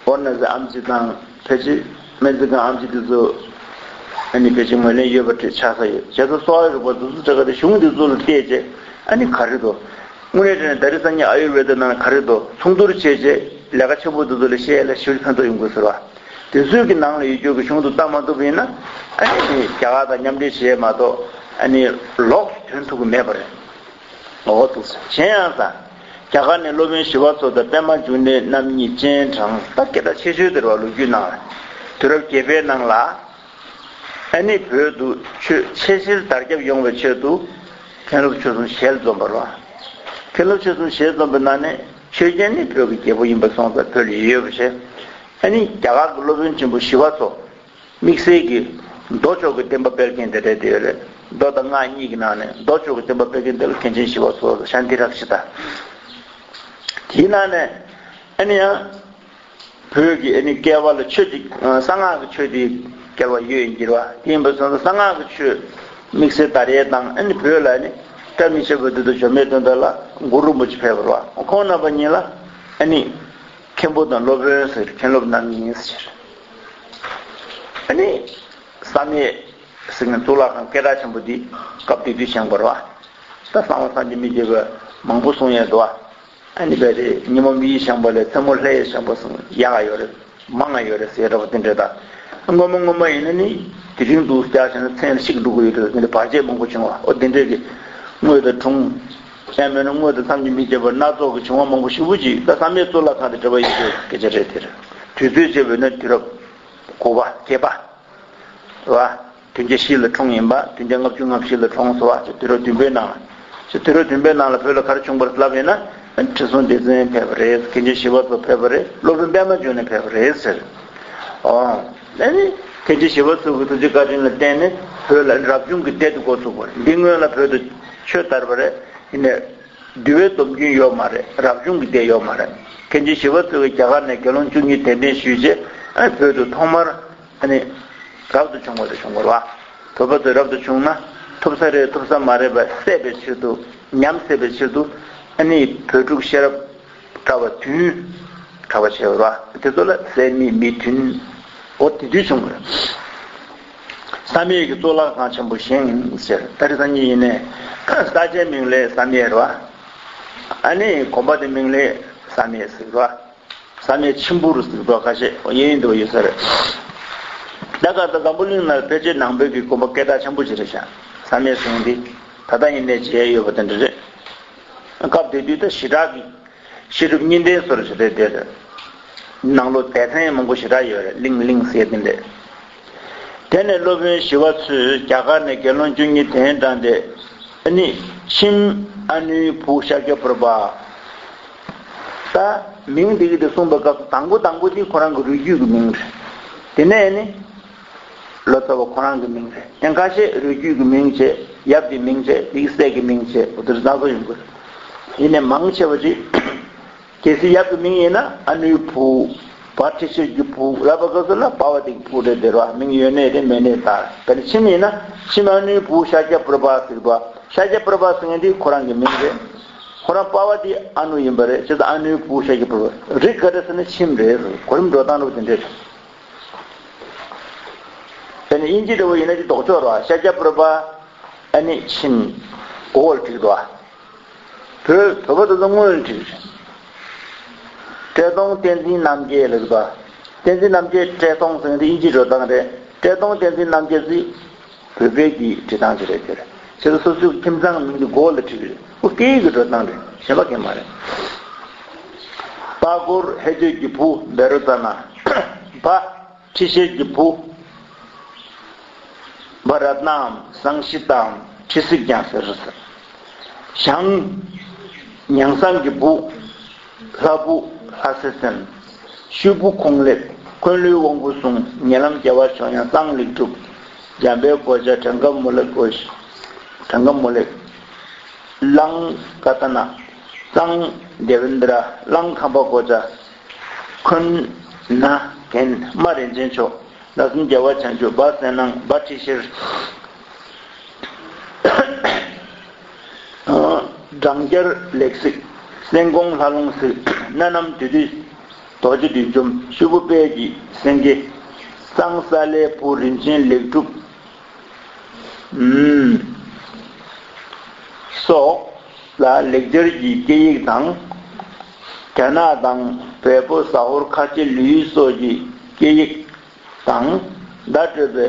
ཨོ་ན་ཟེར་ཨམ་ཆི་དང་ཕལ་ཆེར་སྨན་རྩིས་ཁང་ཨམ་ཆི་དེ་ཚོ་ཨ་ནི་ཕལ་ཆེར་ངོས་ལེན་ཡོད་པ་ཆགས་ས་ཡོད། བྱས་ཙང་གསོ་བ་རིག་པ་དེ་ཚོ་ཆ་ག་རེ་གཞུང་དེ་ཚོ་ལ་བལྟས་རྗེས་ཨ་ནི་ག་རེ་འདུག་དངོས་གནས་དྲང་གནས་ད་རེས་སང་ཉིན་ཨ་ཡུར་ཝེ་ད་ནང་ལ་ག་རེ་འདུག་མཚུངས་བསྡུར་བྱས་རྗེས་ལས་ཀ་ཆེན་པོ་དེ་ཚོ་ལ་བཤད་ཡ་ལ་ཞེ་པོ་ཕན་ཐོགས་ཡོང་དགོས་ཟེར་བ། དེ་ཚོའི་གི་ནང་ལ་ཡོད་རྒྱུ་གི་གཞུང་དུ་བལྟ་མ་ཐུབ་པ་ཡིན་ན་ཨ་ནི་རྒྱ་གར་དང་མཉམ་འབྲེལ་བྱས་མ་གཏོགས་ཨ་ནི་ལོགས་སུ་ཐོན་ཐུབ་ཀྱི་མེད་པ་རེད། འོ་འདུག་ཟེར། གཞན་ཡང་ས། རྒྱ་གར་ནས་སློབ་དཔོན་ཞི་བ་འཚོ་དང་པད་མ་འབྱུང་གནས་རྣམ་གཉིས་སྤྱན་དྲངས། ད་སྐད་གྲགས་ཆེ་ཤོས་དེ་རེད་བ། ལོ་རྒྱུས་ནང་ལ་དུས་རབས་བརྒྱད་པའི་ནང་ལ་ཨ་ནི་བོད་དུ་ཆོས་ཆེས་ཆེར་དར་ཁྱབ་ཡོང་བའི་ཆེད་དུ་མཁན་སློབ་ཆོས་གསུམ་ཞལ་འཛོམས་པ་རེད་བ། མཁན་སློབ་ཆོས་གསུམ་ཞལ་འཛོམས་པའི་ནང་ནས་ཆོས་རྒྱལ་ནི་བོད་ཀྱི་རྒྱལ་པོ་ཡིན་པ་སོང་ཙང་བོད་ལ་ཡོད་པ་བྱས། ཨ་ནི་རྒྱ་གར་གྱི་སློབ་དཔོན་ཆེན་པོ་ཞི་བ་འཚོ། དམིགས་བསལ་གྱི་མདོ་ཕྱོགས་ཀྱི་བསྟན་པ་སྤེལ་མཁན་དེ་རེད་དེ་རེད། མདོ་དང་སྔགས་གཉིས་ཀྱི་ནང་ནས་མདོ་ཕྱོགས་ཀྱི་བསྟན་པ་སྤེལ་མཁན་དེ་ལ་མཁན་ཆེན་ཞི་བ་འཚོ་ཤཱནྟི་རཀྵི་ཏ། དེའི་ནང་ནས་ཨ་ནི་ཡང་བོད་ཀྱི་ཨ་ནི་སྐལ་བ་ལ་ཆོས་དེ་གསང་སྔགས་ཀྱི་ཆོས་དེ་སྐལ་བ་ཡོད་ཡིན་གྱི་རེད་བ། དེ་ཡིན་པ་སོང་ཙང་གསང་སྔགས་ཀྱི་ཆོས་ དམིགས་བསལ་དར་ཡས་དང་ཨ་ནི་བོད་ལ་ནི་བཀྲ་མི་ཤིས་པ་དེ་དང་འབྱོར་མེད་དོན་དག་ལ་གུ་རུ་རིན་པོ་ཆེ་ཕེབས་པ་རེད་བ། ཁོང་རྣམ་པ་གཉིས་ལ་ཨ་ནི་མཁན་པོ་དང་སློབ་དཔོན་ཟེར་མཁན་སློབ་རྣམ་གཉིས་ཟེར། ཨ་ནི་བསམ་ཡས་ཟེར་མཁན་གཙུག་ལག་ཁང་སྐད་གྲགས་ཆེན་པོ་འདི་སྐབས་དེ་དུས་བཞེངས་པ་རེད་བ། ད་གསང་བ་སངས་རྒྱས་མི་བརྗོད་པ་མང་པོ་གསུང་ཡས་འདུག་བ། ཨ་ནི་བས་དེ་ཉིན་མོ་མི་ཡི་བཞེངས་པ་ལས་མཚན་མོ་ལྷ་ཡི་བཞེངས་པ་གསུང་ཡག་ག་ཡོད་རེད། མང་ང་ཡོད་རེད་ཟེར་འདྲ་པོ་དེ་འདྲ་ད། སྔོན་མ་སྔོན་མ་ཡིན་ན་ནི་དེ་རིང་འདུག་ཀྱག་བྱས་ན་མཚན་ཤིག་འགྲོ་གི་ཡོད་རེད། དེ་འདྲ་བར་ཆད་མང་པོ་བྱུང་བ་ཨོ་དེ་འདྲས་ཀྱི་དངོས་དང་གྲོང་། ཡང་མིན་ན་དངོས་དང་མཚམས་ཀྱི་མི་བརྗེད་པ་སྣ་ཚོགས་ཀྱི་བྱུང་བ་མང་པོ་ཞེ་པོ་ཅིག་ད་བསམ་ཡས་གཙུག་ལག་ཁང་དང་འབྲེལ་བ་ཡོད་པའི་སྐད་ཆ་རེད་དེ་རེད། དུས་ཚོད་བྱས་པ་ཡིན་ན་དུས་རབས་དགུ་པ་བརྒྱད་པ། བ། བདུན་བརྒྱ་བཞི་ལ་འཁྲུངས་ཡིན་པ། བདུན་བརྒྱ་ལྔ་བཅུ་ང་བཞི་ལ་འཁྲུངས་སོང་བ། ཅེས་དུས་རབས་བདུན་པའི་ནང་ལ། ཅེས་དུས་རབས་བདུན་པའི་ནང་ལ་བོད་ལ་ག་རེ་བྱུང་བ་རེད་ལབ་ཡིན་ན། ཁྲི་སྲོང་ལྡེ་བཙན་ཕེབས་པ་རེད། མཁན་ཆེན་ཞི་བ་འཚོ་ཕེབས་པ་རེད། སློབ་དཔོན་པདྨ་འབྱུང་གནས་ཕེབས་པ་རེད་ཟེར། ཨོ། ཨ་ནི། མཁན་ཆེན་ཞི་བ་འཚོ་གི་ཐུགས་རྗེ་བཀའ་དྲིན་ལ་བརྟེན་ནས་བོད་ལ་རབ་བྱུང་གི་སྡེ་དེ་འགོ་ཚུགས་པ་རེད། འདི་སྔོན་ལ་བོད་དུ་ཆོས་དར་བ་རེད། ཡིན་ནའི། འདུལ་བའི་སྡོམ་རྒྱུན་ཡོད་མ་རེད། རབ་བྱུང་གི་སྡེ་ཡོད་མ་རེད། མཁན་ཆེན་ཞི་བ་འཚོ་གིས་རྒྱ་གར་ནས་དགེ་སློང་བཅུ་གཉིས་གདན་འདྲེན་ཞུས་རྗེས་ཨ་ནི་བོད་དུ་ཐོག་མར་ཨ་ནི་རབ་ཏུ་བྱུང་བ་དེ་བྱུང་བ་རེད་བ། བོད་པ་ཚོས་རབ་ཏུ་བྱུང་ན་ཐུབ་ས་རེད་ཐུབ་ས་མ་རེད་པ་བསལ་བའི་ཕྱིར་དུ་ཉམས་སད་པའི་ཕྱིར་དུ་ཨ་ནི་བོད་ཕྲུག་ཤེས་རབ་གྲྭ་པ་བདུན་གྲྭ་པ་བྱས་པ་རེད་བ། དེ་ཚོ་ལ་སད་མི་མི་བདུན། འོ་དེ་དུས་བྱུང་བ་རེད། བསམ་ཡས་ཀྱི་གཙུག་ལག་ཁང་ཆེན་པོ་བཞེངས་ཟེར། ད་རེས་སང་ཉིན་ཡིན་ནའི་ས་ཆའི་མིང་ལ་བསམ་ཡས་རེད་བ། ཨ་ནི་དགོན་པ་དེ་མིང་ལ་བསམ་ཡས་ཟེར་བ། བསམ་ཡས་མཆིམས་ཕུར་ཟེར་བ་ཁ་ཤས་ཡིན་འདུག་ཡོད་ས་རེད། ད་ག་ད་འཛམ་བུ་གླིང་ན་ཕལ་ཆེར་ནང་པའི་གི་དགོན་པ་སྐད་གྲགས་ཆེན་པོ་ཅིག་རེད་ཤག་བསམ་ཡས་ཟེར་འདི་ད་ལྟ་ཡིན་ནའི་མཇལ་ཡོད་པ་དེ་འདྲ་རེད། སྐབས་དེ་དུས་ད་ཞི་དྲག་གི་བཤད་སྒྲུབ་གཉིས་ལྡན་སོར་ཞེས་པའི་དེར། ནང་ལོགས་སྡེ་ཚན་མང་པོ་ཞེ་དྲག་ཡོད་རེད། གླིང་གླིང་ཟེར་དེ་འདྲས། དེ་ནས་སློབ་དཔོན་ཞི་བ་འཚོས་རྒྱ་གར་ནས་དགེ་སློང་བཅུ་གཉིས་གདན་དྲངས་ཏེ་ཨ་ནི་མཆིམས་ཨ་ནུའི་བུ་ཤཱཀྱ་པུར་པ། ད་མིང་འདི་གི་དེ་གསུངས་པའི་སྐབས་སུ་དང་པོ་དང་པོ་དེ་ཁོ་རང་གི་རུས་རྒྱུད་ཀྱི་མིང་རེད། དེ་ནས་ནི། ལོ་ཙཱ་བ་ཁོ་རང་གི་མིང་རེད། ཡང་ཁ་ཤས་རུས་རྒྱུད་ཀྱི་མིང་བྱས། ཡབ་ཀྱི་མིང་བྱས། དེའི་སྲས་ཀྱི་མིང་བྱས། འོ་དེ་རེད་ཙང་ཙོ་ཡོང་གི་རེད། ཡིན་ནའི་མང་ཆེ་བ་ཅིག་གལ་སྲིད་ཡབ་ཀྱི་མིང་ཡིན་ན་ཨ་ནུའི་བུ། བ་ཁྲི་ཤེར་གྱི་བུ་ལབ་པ་སྐབས་སུ་ལ་པ་བ་དེ་གི་བུ་རེད་དེ་རེད་བ། མིང་ཡོད་ནའི་རེད་མེད་ནའི་རེད། ད་ནི་མཆིམས་ཡིན་ན་མཆིམས་ཨ་ནུའི་བུ་ཤཱཀྱ་པུར་པ་ཟེར་བ། ཤཱཀྱ་པུར་པ་ཟེར་མཁན་དེ་ཁོ་རང་གི་མིང་རེད། ཁོ་རང་པ་བ་དེ་ཨ་ནུ་ཡིན་པ་རེད། བྱས་ཙང་ཨ་ནུའི་བུ་ཤཱཀྱ་པུར་པ། རིགས་ག་རེ་ཟེར་ན་མཆིམས་རེད། གོ་རིམ་འགྲོ་སྟངས་འདྲ་པོ་དེ་འདྲས་རེད། དེ་ནས་དབྱིན་ཇི་འདྲ་བོ་ཡིན་ན་ཅིག་ལྡོག་ཕྱོགས་རེད་བ། ཤཱཀྱ་པུར་པ་ཨ་ནི་མཆིམས་གོ་བོར་བྲིས་འདུག་བ། བོད་བོད་པ་དེ་ཚོ་དངོས་བྲིས་རེད། བཀྲས་མཐོང་བསྟན་འཛིན་རྣམ་རྒྱལ་ལབ་འདུག་བ། བསྟན་འཛིན་རྣམ་རྒྱལ་བཀྲས་མཐོང་ཟེར་མཁན་དེ་དབྱིན་ཇིའི་འགྲོ་སྟངས་རེད། བཀྲས་མཐོང་བསྟན་འཛིན་རྣམ་རྒྱལ་ཟེར་བོད་པའི་གི་བྲིས་སྟངས་ཅིག་རེད་དེ། བྱས་ཙང་སོ་སོའི་ཁྱིམ་ཚང་མིང་དེ་གོ་བོ་ལ་བྲིས་རེད། ཨོ་སྐད་ཡིག་གི་འགྲོ་སྟངས་རེད། གཞན་པ་གང་ཡང་མ་རེད། པ་གོར་ཧེ་ཏོས་ཀྱི་བུ་བེ་རོ་ཙ་ན། བ། ཁྲི་ཤེར་གྱི་བུ། བ་རཏྣའམ་སང་ཤི་ཏའམ་ཁྲི་སིག་ཀྱང་ཟེར་ཟེར། ཞང་། ཉང་སང་གི་བུ། ལྷ་བུ་ལྷ་སྲས་སེམས། ཤུ་བུ་ཁོང་ལེབ། འཁོན་ལུས་དབང་པོ་སྲུང་། ཉེ་ལམ་རྒྱལ་བ་ཇོ་ཡང་གཙང་ལེགས་གྲུབ། འཇམ་དཔལ་གོ་ཆ་བྲན་ཀ་མུ་ལེ་གོ་ཤི། བྲན་ཀ་མུ་ལེ། གླང་ཀ་ཏ་ན། གཙང་དེ་བེན་དྲ། གླང་ཁམས་པ་གོ་ཆ། འཁོན་ན་རྒན་རྨ་རིན་ཆེན་མཆོག། ཟླ་གསུམ་རྒྱལ་བ་བྱང་ཆུབ། བ་གསལ་སྣང་། བ་ཁྲི་ཤེར། སྦྲང་རྒྱལ་ལེགས་གཟིགས། སེང་གོང་ལྷ་ལུང་གཟིགས། སྣ་ནམ་དུས་དུས་རྡོ་རྗེ་བདུད་འཇོམས། ཤུ་བུ་དཔལ་གྱི་སེང་གེ། གཙང་ས་ལའི་བུ་རིན་ཆེན་ལེགས་གྲུབ། ཨུམ། སོགས་ལ་ལེགས་སྦྱར་གྱི་སྐད་ཡིག་དང་། རྒྱ་ནག་དང་བལ་པོ་ཟ་ཧོར་ཁ་ཆེ་ལུའི་སོགས་ཀྱི་སྐད་ཡིག་དང་བརྡ་སྤྲོད་པའི་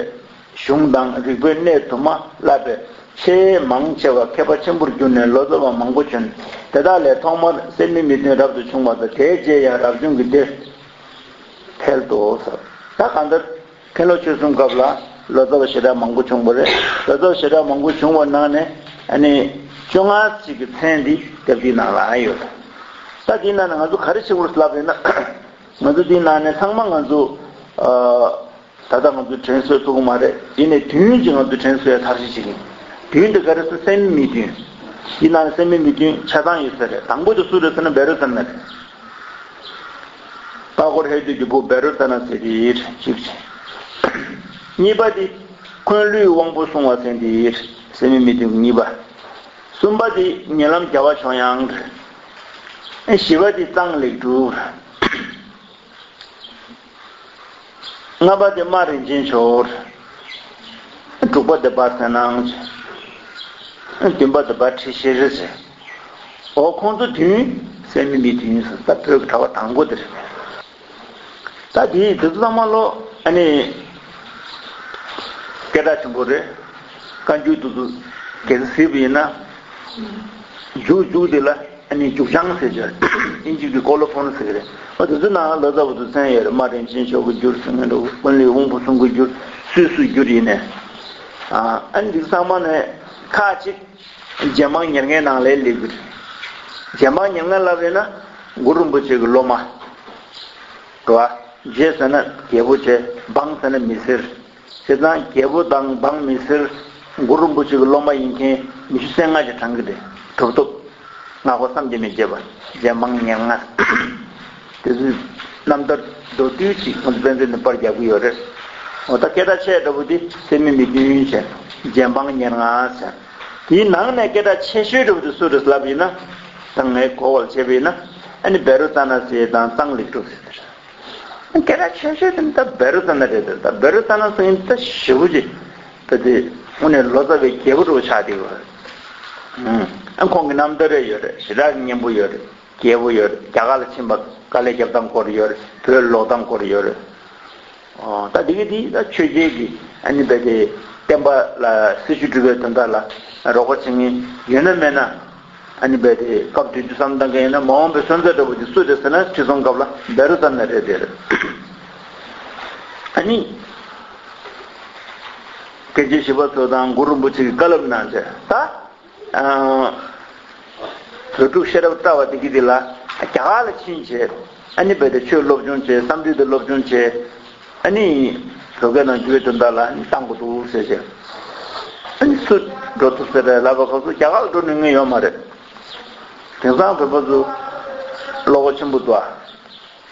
གཞུང་དང་རིག་པའི་གནས་དུ་མ་བསླབ་པའི་ཆེས་མང་ཆེ་བ་མཁས་པ་ཆེན་པོར་གྱུར་ནས་ལོ་ཙཱ་བ་མང་པོ་བྱོན། དེ་དག་ལས་ཐོག་མར་སད་མི་མི་བདུན་རབ་ཏུ་བྱུང་བ་དང་། དེའི་རྗེས་ཡང་རབ་བྱུང་གི་སྡེ་འཕེལ་ཏོ་ཟེར། ད་གང་ལྟར་མཁན་སློབ་ཆོས་གསུམ་སྐབས་ལ་ལོ་ཙཱ་བ་ཞེ་དྲག་མང་པོ་བྱུང་བ་རེད། ལོ་ཙཱ་བ་ཞེ་དྲག་མང་པོ་བྱུང་བ་ནང་ནས་ཨ་ནི་བཅོ་ལྔ་ཞིག་གི་མཚན་འདི་དེབ་འདིའི་ནང་ལ་ཡོད། ད་འདིའི་ནང་ནས་ང་ཚོ་ག་རེ་ཤེས་དགོས་ལབ་ཡོད་ན། ང་ཚོ་འདིའི་ནང་ནས་ཚང་མ་ང་ཚོ་ཨ། ད་ལྟ་ང་ཚོ་དྲན་གསོ་ཐུབ་ཀྱི་མ་རེད། ཡིན་ནའི་བདུན་ཅིག་ང་ཚོ་དྲན་གསོ་ཡ་ཐབས་ཤེས་བྱེད་ཀྱི་ཡིན། བདུན་དེ་ག་རེ་ཟེར། སད་མི་མི་བདུན། འདི་ནང་ནས་སད་མི་མི་བདུན་ཆ་ཚང་ཡོད་ས་རེད། དང་པོ་དེ་སུ་རེད་ཟེར་ན་བེ་རོ་ཙ་ན་རེད། པ་གོར་ཧེ་ཏོས་ཀྱི་བུ་བེ་རོ་ཙ་ན་ཟེར་གྱི་རེད། གཅིག་བྱས། གཉིས་པ་དེ། འཁོན་ལུས་དབང་པོ་སྲུང་བ་ཟེར་འདི་སད་མི་མི་མཐུན་གཉིས་པ། གསུམ་པ་དེ་ཉེ་ལམ་རྒྱལ་བ་ཆོས་དབྱངས། བཞི་པ་དེ་གཙང་ལེགས་གྲུབ། ལྔ་པ་དེ་རྨ་རིན་ཆེན་མཆོག། དྲུག་པ་དེ་འབའ་ཚེ་སྣང་། བདུན་པ་དེ་འབའ་ཁྲི་ཤེས་རི། འོ་ཁོང་ཚོ་མཐུན་སད་མི་མི་མཐུན་ཟེར་ད་བོད་ཀྱི་གྲྭ་པ་དང་པོ་དེ་རེད། ད་དེ་དེ་ཚོ་ཚང་མ་ལོ་ཨ་ནི་སྐད་གྲགས་ཆེན་པོ་རེད། བཀའ་འགྱུར་དེ་ཚོ་གལ་སྲིད་གཟིགས་པ་ཡིན་ན། མཇུག་མཇུག་དེ་ལ་ཨ་ནི་མཇུག་བྱང་ཟེར་གྱི་ཨིན་ཇི་གི་ཀོ་ལོ་ཕོན་ཟེར་གྱི་རེད། ཨ་དེ་ཚོའི་ནང་ལ་ལོ་ཙཱ་བ་དུ་མཚན་ཡོད་རེད། རྨ་རིན་ཆེན་མཆོག་གི་འགྱུར་ཟེར་མཁན་འདྲ་བོ། ཀུན་ལེགས་དབང་པོ་གསུམ་གྱི་འགྱུར། སུད་སི་འགྱུར་ཡིན་ནས། ཨ་ནི་འདི་ཚང་མ་ནས་ཁག་ཅིག་རྗེ་འབངས་ཉེར་ལྔའི་ནང་ལ་སླེབས་ཀྱི་རེད། རྗེ་འབངས་ཉེར་ལྔ་ལབ་ཡོད་ན་གུ་རུ་རིན་པོ་ཆེ་གི་སློབ་མ། རེད་བ། རྗེ་ཟེར་ན་རྒྱལ་པོ་བྱས། འབངས་ཟེར་ན་མི་སེར། བྱས་ཙང་རྒྱལ་པོ་དང་འབངས་མི་སེར། གུ་རུ་རིན་པོ་ཆེ་གི་སློབ་མ་ཡིན་མཁན་ཉི་ཤུ་རྩ་ལྔ་ཅིག་གྲངས་ཀྱི་རེད། གྲུབ་ཐོབ། ང་ཁོ་བསམ་གྱིས་མི་ཁྱབ་པ། རྗེ་འབངས་ཉེར་ལྔ། དེ་ཚོའི་རྣམ་ཐར་མདོར་བསྡུས་ཅིག་ང་ཚོ་དཔེ་མཛོད་ནས་པར་རྒྱག་གི་ཡོད་རེད། འོ་ད་སྐད་གྲགས་ཆེ་འདྲ་པོ་དེ་སད་མི་མི་མཐུན་བྱས། རྗེ་འབངས་ཉེར་ལྔ་ཟེར། དེའི་ནང་ནས་སྐད་གྲགས་ཆེ་ཤོས་འདྲ་པོ་དེ་སུ་རེད་ལབ་ཡིན་ན། ད་ངས་གོ་བ་ལ་བྱས་པ་ཡིན་ན། ཨ་ནི་བཻ་རོ་ཙ་ན་ཟེར་དང་གཙང་ལེགས་གྲུབ་ཟེར་དེ་རེད། སྐད་གྲགས་ཆེ་ཤོས་དེ་ད་བཻ་རོ་ཙ་ན་རེད་དེ། ད་བཻ་རོ་ཙ་ན་ཟེར་མཁན་ད་ཞེ་པོ་ཅིག་ད་དེ་དངོས་གནས་ལོ་ཙཱ་བའི་རྒྱལ་པོ་འདྲ་པོ་ཆགས་བསྡད་ཡོད་རེད། ཨ་ཁོང་གི་རྣམ་ཐར་རེ་ཡོད་རེད། ཞེ་དྲག་གི་སྙན་པོ་ཡོད་རེད། རྒྱས་པོ་ཡོད་རེད། རྒྱ་གར་ལ་ཕྱིན་པ་དཀའ་ལས་རྒྱབ་སྟངས་སྐོར་ཡོད་རེད། བོད་ལོག་སྟངས་སྐོར་ཡོད་རེད། ཨོ་ད་འདི་གི་འདི་ད་ཆོས་རྒྱལ་གྱི་ཨ་ནི་བས་དེ་བསྟན་པ་ལ་སྲི་ཞུ་སྒྲུབ་པའི་དོན་དག་ལ་རོགས་པ་བྱེད་མཁན་ཡོད་ན་མེད་ན། ཨ་ནི་བས་དེ་སྐབས་དེ་དུས་བསམ་བློ་བཏང་མཁན་ཡོད་ན་མ་འོངས་པའི་སོན་རྩ་འདྲ་པོ་དེ་སུ་རེད་ཟེར་ན་ཁྲི་སྲོང་ལགས་ལ་བཻ་རོ་ཙ་ན་རེད་དེ་རེད། ཨ་ནི་སྐད་ཆ་ཞིབ་པ་ཚོ་དང་གུ་རུ་རིན་པོ་ཆེ་གི་བཀའ་སློབ་གནང་བྱས་ད། ཨ་བོད་ཕྲུག་ཤེས་རབ་གྲྭ་བ་དེ་གི་དེ་ལ་རྒྱ་གར་ལ་ཕྱིན་བྱས། ཨ་ནི་བས་དེ་ཆོས་སློབ་སྦྱོང་བྱས། བསམ་གྲུབ་དེ་སློབ་སྦྱོང་བྱས། ཨ་ནི་བོད་སྐད་ནང་བསྒྱུར་བའི་དོན་དག་ལ་ཨ་ནི་བཏང་དགོས་འདུག་ཟེར་བྱས། ཨ་ནི་སུ་འགྲོ་ཐུབ་ཟེར་རེད་ལབ་པ་སྐབས་སུ་རྒྱ་གར་ལ་འགྲོ་ནུས་ངེས་ཡོད་མ་རེད། དེང་སང་བོད་པ་ཚོ་བློ་ཁོག་ཆེན་པོ་འདུག་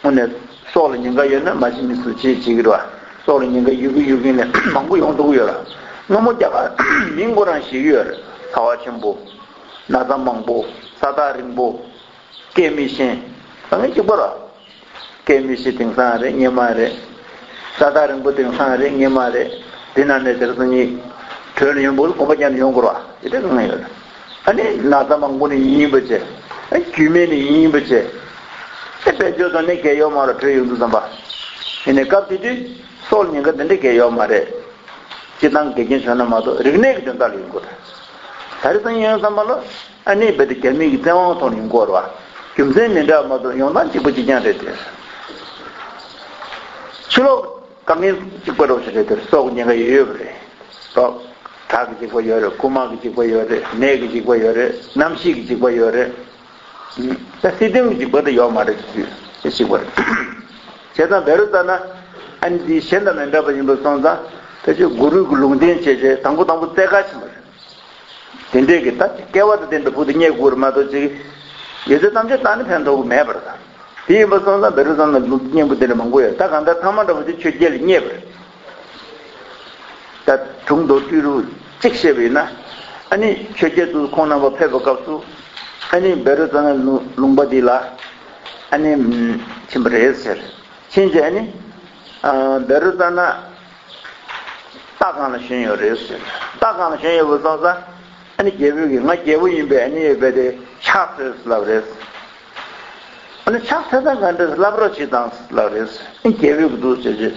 ཨ། དངོས་གནས་སྲོག་ལ་ཉེན་ཁ་ཡོད་ན་མ་གཞི་མི་སུ་བྱེད་བྱེད་ཀྱི་རེད་བ། སྲོག་ལ་ཉེན་ཁ་ཡོད་ཀྱི་ཡོད་ཀྱི་ལས་མང་པོ་ཡོང་ཐུབ་ཀྱི་ཡོད་ར། སྔ་མོ་རྒྱ་གར་མིང་ཁོ་རང་ཞིག་ཡོད་རེད། ཚ་བ་ཆེན་པོ། ན་ཚ་མང་པོ། ས་ཐག་རིང་པོ། སྐད་མི་ཤེས། ད་ངས་གཅིག་པ་ར། སྐད་མི་ཤེས་དེང་སང་རེད། སྔོན་མ་རེད། ས་ཐག་རིང་པོ་དེང་སང་རེད། སྔོན་མ་རེད། དེ་ན་ནས་དེར་སང་ཉིན་བྲོས་ནས་ཡོང་དགོས། གོམ་པ་རྒྱག་ནས་ཡོང་དགོས་ར། དེ་འདྲ་གང་ཡོད་རེད། ཨ་ནི་ན་ཚ་མང་པོ་ནི་ཡིན་པ་བྱས། ཨ་རྒྱུས་མེད་ནི་ཡིན་པ་བྱས། ཨ་དཔལ་འབྱོར་དང་ནི་གལ་ཡོད་མ་རེད། བྲོས་ཡོང་དུས་ཙམ་པ། ཡིན་ནའི་སྐབས་དེ་དུས་སྲོག་ལ་ཉེན་ཁ་དེ་འདྲ་གལ་ཡོད་མ་རེད། སྤྱིར་བཏང་འགལ་རྐྱེན་བྱུང་ན་མ་གཏོགས་རིག་གནས་ཀྱི་དོན་དག་ལ་ཡོང་གི་རེད། ད་རེས་སང་ཉིན་ཡོང་ཙམ་པ་ལ་ཨ་ནི་རྦད་དེ་རྒྱ་མི་གི་བཙན་དབང་ཐོག་ནས་ཡོང་གི་རེད་བ། རྒྱུ་མཚན་མི་འདྲ་བ་མ་གཏོགས་ཡོང་སྟངས་གཅིག་པ་གཅིག་རྐྱང་རེད་དེ། ཕྱི་ལོགས་དཀའ་ངལ་གཅིག་པ་རོགས་ཞིག་རེད་དེ། སྲོག་གི་ཉེན་ཁ་ཡོད་ཡོད་པ་རེད། རོགས། དྲག་གི་འཇིགས་པ་ཡོད་རེད། རྐུ་མ་གི་འཇིགས་པ་ཡོད་རེད། ནད་ཀྱི་འཇིགས་པ་ཡོད་རེད། གནམ་གཤིས་ཀྱི་འཇིགས་པ་ཡོད་རེད། ད་སྲིད་དོན་གྱི་འཇིགས་པ་དེ་ཡོད་མ་རེད་ཅེས་ཞིག་པ་རེད། བྱས་ཙང་བཻ་རོ་ཙ་ན་ཨ་ནི་འདི་གཞན་དང་མི་འདྲ་བ་ཡིན་པ་སོང་ཙང་ཕལ་ཆེར་གུ་རུ་གི་ལུང་བསྟན་བྱས་རྗེས་དང་པོ་དང་པོ་བཙལ་ག་ཕྱིན་པ་རེད། དེ་འདྲས་ཀྱི་ད་སྐལ་བ་དང་ལྡན་པའི་བུ་དེ་རྙེད་དགོས་རེད་མ་གཏོགས་ཅིག་ཡོད་ཚད་ཐམས་ཅད་བཏང་ནས་ཕན་ཐོགས་ཀྱི་མེད་པ་རེད། དེ་ཡིན་པ་སོང་ཙང་བཻ་རོ་ཙ་ན་ལུང་སྙན་པོ་དེ་འདྲ་མང་པོ་ཡོད། ད་གང་ལྟར་ཐ་མ་འདྲ་བོ་དེ་ཆོས་རྒྱལ་ལ་རྙེད་པ་རེད། ད་དྲུང་མདོ་སྤྲུལ་རུ་གཅིག་བཤད་པ་ཡིན་ན། ཨ་ནི་ཆོས་རྒྱལ་དུ་ཁོང་རྣམ་པ་ཕེབས་པའི་སྐབས་སུ། ཨ་ནི་བཻ་རོ་ཙ་ན་ལུང་ལུང་པ་འདི་ལ་ཨ་ནི་ཕྱིན་པ་རེད་ཟེར། ཕྱིན་རྗེས་ཨ་ནི་ཨ་བཻ་རོ་ཙ་ན་སྟག་སྒང་ལ་བཞོན་ཡོད་རེད་ཟེར། སྟག་སྒང་ལ་བཞོན་ཡོད་པ་སོང་ཙང་ཨ་ནི་རྒྱལ་པོས་ཀྱིས་ང་རྒྱལ་པོ་ཡིན་པས་ཨ་ནི་ཡོད་པས་དེ་ཕྱག་འཚལ་ལབ་རེད། ཨ་ནི་ཕྱག་འཚལ་ས་ག་འདྲ་བསླབ་རོགས་བྱེད་དང་ལབ་རེད། ཨ་ནི་རྒྱལ་པོས་ཀྱིས་འདུག་ཟེར་རྗེས་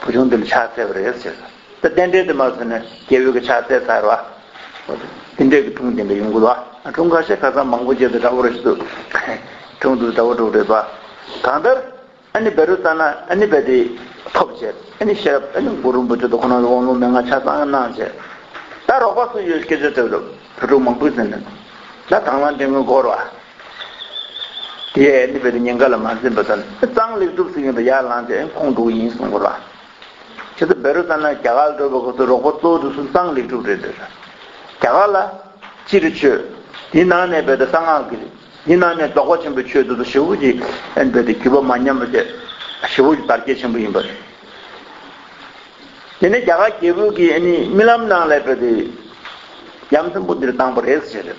བུ་ཆུང་དེ་ལ་ཕྱག་འཚལ་བ་རེད་ཟེར། ད་རྟེན་འབྲེལ་དེ་མ་བཟོས་ནས་རྒྱལ་པོའི་གི་ཕྱག་འཚལ་ཚར་བ། དེ་འདྲས་ཀྱི་དྲུང་དེ་འདྲ་ཡོང་གི་འདུག་ཨ། དྲུང་ཁ་ཤས་ཁ་སང་མང་པོ་བྱས་ཏེ་འདྲ་བོ་རེད་ཤི་འདུག་དྲུང་དུ་འདྲ་བོ་འགྲོ་རེད་པ། གང་ལྟར་ཨ་ནི་བཻ་རོ་ཙ་ན་ཨ་ནི་བས་དེ་ཐོབ་བྱས། ཨ་ནི་ཤེས་རབ་ཨ་ནི་གུ་རུ་རིན་པོ་ཆེ་དང་ཁོ་རང་ལ་དབང་ལུང་མན་ངག་ཆ་ཚང་གནང་བྱས། ད་རོགས་པ་སུ་ཡོད་སྐད་ཆ་དྲིས་རོགས་བོད་ཕྲུག་མང་པོས་ཟིན་ནས་ད་དང་བླངས་འདྲེན་མཁན་དགོས་རེད་བ། དེ་ཨ་ནི་བས་དེ་ཉེན་ཁ་ལ་མ་འཛེམས་པ་དང་གཙང་ལེགས་གྲུབ་ཟེར་མཁན་དེ་ཡར་ལངས་ཏེ་ཁོང་འགྲོ་གི་ཡིན་གསུང་དགོས་རེད་བ། ཁྱེད་ཚོ་བཻ་རོ་ཙ་ན་རྒྱ་གར་འགྲོ་བའི་སྐབས་སུ་རོགས་པ་གཙོ་བོ་དེ་ཚོ་གཙང་ལེགས་གྲུབ་རེད་འདོད། རྒྱ་གར་ལ་སྤྱིར་ཆོས། དེའི་ནང་ནས་བས་ཏེ་གསང་སྔགས་ཀྱི་རེད། དེའི་ནང་ནས་རྫོགས་པ་ཆེན་པོའི་ཆོས་དེ་ཚོ་ཞེ་པོ་ཅིག་ཨ་ནི་བས་ཏེ་བརྒྱུད་པ་མ་ཉམས་པ་བྱས་ཞེ་པོ་ཅིག་དར་རྒྱས་ཆེན་པོ་ཡིན་པ་རེད། དེ་ནས་རྒྱ་གར་རྒྱལ་པོ་གིས་ཨ་ནི་རྨི་ལམ་ནང་ལ་བོད་དེ་ཡ་མཚན་པོ་འདིར་བཏང་པ་རེད་ཟེར།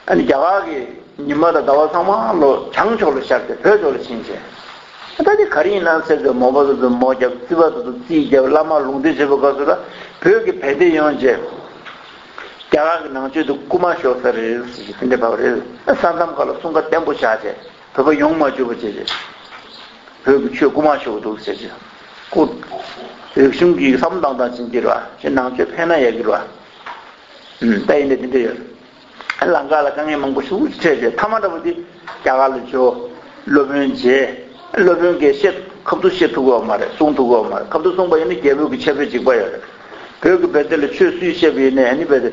ཨ་ནི་རྒྱ་གར་གྱི་ཉི་མ་དང་ཟླ་བ་ཚང་མ་ལོ་བྱང་ཕྱོགས་ལ་ཤར་ཏེ་བོད་ཕྱོགས་ལ་ཕྱིན་བྱས། ད་དེ་ག་རེ་ཡིན་ན་ཟེར་ཏེ་མོ་པ་དེ་ཚོ་མོ་རྒྱབ། རྩིས་པ་དེ་ཚོ་རྩིས་རྒྱབ། བླ་མ་ལུང་བསྟན་བྱེད་པའི་སྐབས་སུ་ལ་བོད་ཀྱི་བན་དེ་ཡོང་བྱས། རྒྱ་གར་གྱི་ནང་ཆོས་དེ་རྐུ་མ་ཤོར་ས་རེད་ཟེར་གྱི་དེ་འདྲ་བབས་རེད། ས་མཚམས་ཁག་ལ་སྲུང་སྐར་བརྟན་པོ་བཞག་བྱས། བོད་པ་ཡོང་མ་བཅུག་པ་བྱས་བྱས། བོད་ཀྱི་ཆོས་རྐུ་མ་ཤོར་འདུག་ཟེར་བྱས། རྐུ། རིག་གཞུང་གི་བསམ་བློ་བཏང་སྟངས་ཅན་གྱི་རེད་བ། ཞེས་ནང་ཆོས་ཕན་ན་ཡག་གི་རེད་བ། ཨུམ། ད་ཡིན་ནའི་དེ་འདྲ་ཡོད། ལམ་ཁ་ལ་དཀའ་ངལ་མང་པོ་ཞེ་པོ་ཅིག་འཕྲད་བྱས། མཐའ་མ་འདྲ་པོ་དེ་རྒྱ་གར་ལ་འབྱོར། སློབ་དཔོན་བྱས། སློབ་དཔོན་གྱིས་བཤད། ཁ་ཐུག་བཤད་ཐུབ་ཀྱི་ཡོད་མ་རེད། གསུང་ཐུབ་ཀྱི་ཡོད་མ་རེད། ཁ་ཐུག་གསུངས་པ་ཡིན་ན་རྒྱལ་པོ་གི་ཆེ་བསྟོད་འཇིགས་པ་ཡོད་རེད། བོད་ཀྱི་བན་དེ་ལ་ཆོས་སུས་བཤད་པ་ཡིན་ནའི་ཨ་ནི་བན་དེ་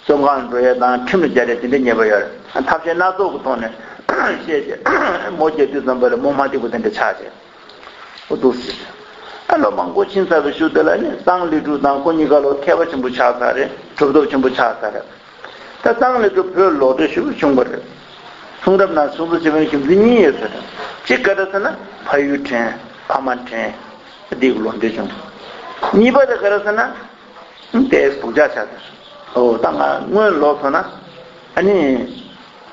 བཙོན་ཁང་འགྲོ་ཡས་དང་ཁྲིམས་ལ་སྦྱར་ཡས་དེ་འདྲའི་ཉེས་པ་ཡོད་རེད། ཐབས་ཤེས་སྣ་ཚོགས་ཀྱི་ཐོག་ནས་བཤད་བྱས། མོ་རྒྱག་དུས་ཙམ་པ་ལ་མོ་མ་འགྲིག་པ་དེ་འདྲ་ཆགས་བྱས། འོ་འདུག་ཟེར། ཨ་ལོ་མང་པོ་ཕྱིན་ཚར་བའི་གཞུག་དེ་ལ་ནི་གཙང་ལས་སྒྲུབ་དང་ཁོ་གཉིས་ཀ་ལོ་མཁས་པ་ཆེན་པོ་ཆགས་ཚར་རེད། གྲུབ་ཐོབ་ཆེན་པོ་ཆགས་ཚར་རེད། ད་གཙང་ལས་སྒྲུབ་བོད་ལོག་འགྲོ་ཞུ་བྱུང་བ་རེད། གསུང་རབ་ནང་གསུང་ཚུལ་བྱེད་པའི་རྒྱུ་མཚན་གཉིས་ཡོད་ཟེར། གཅིག་ག་རེ་ཟེར་ན་ཕ་ཡུལ་དྲན། ཕ་མ་དྲན། འདི་གི་ལོག་འགྲོ་བྱུང་། གཉིས་པ་དེ་ག་རེ་ཟེར་ན། དེ་སྡུག་ཅག་ཆགས་ཟེར། འོ་ད་ང་སྔོན་ལོག་སོང་ན། ཨ་ནི།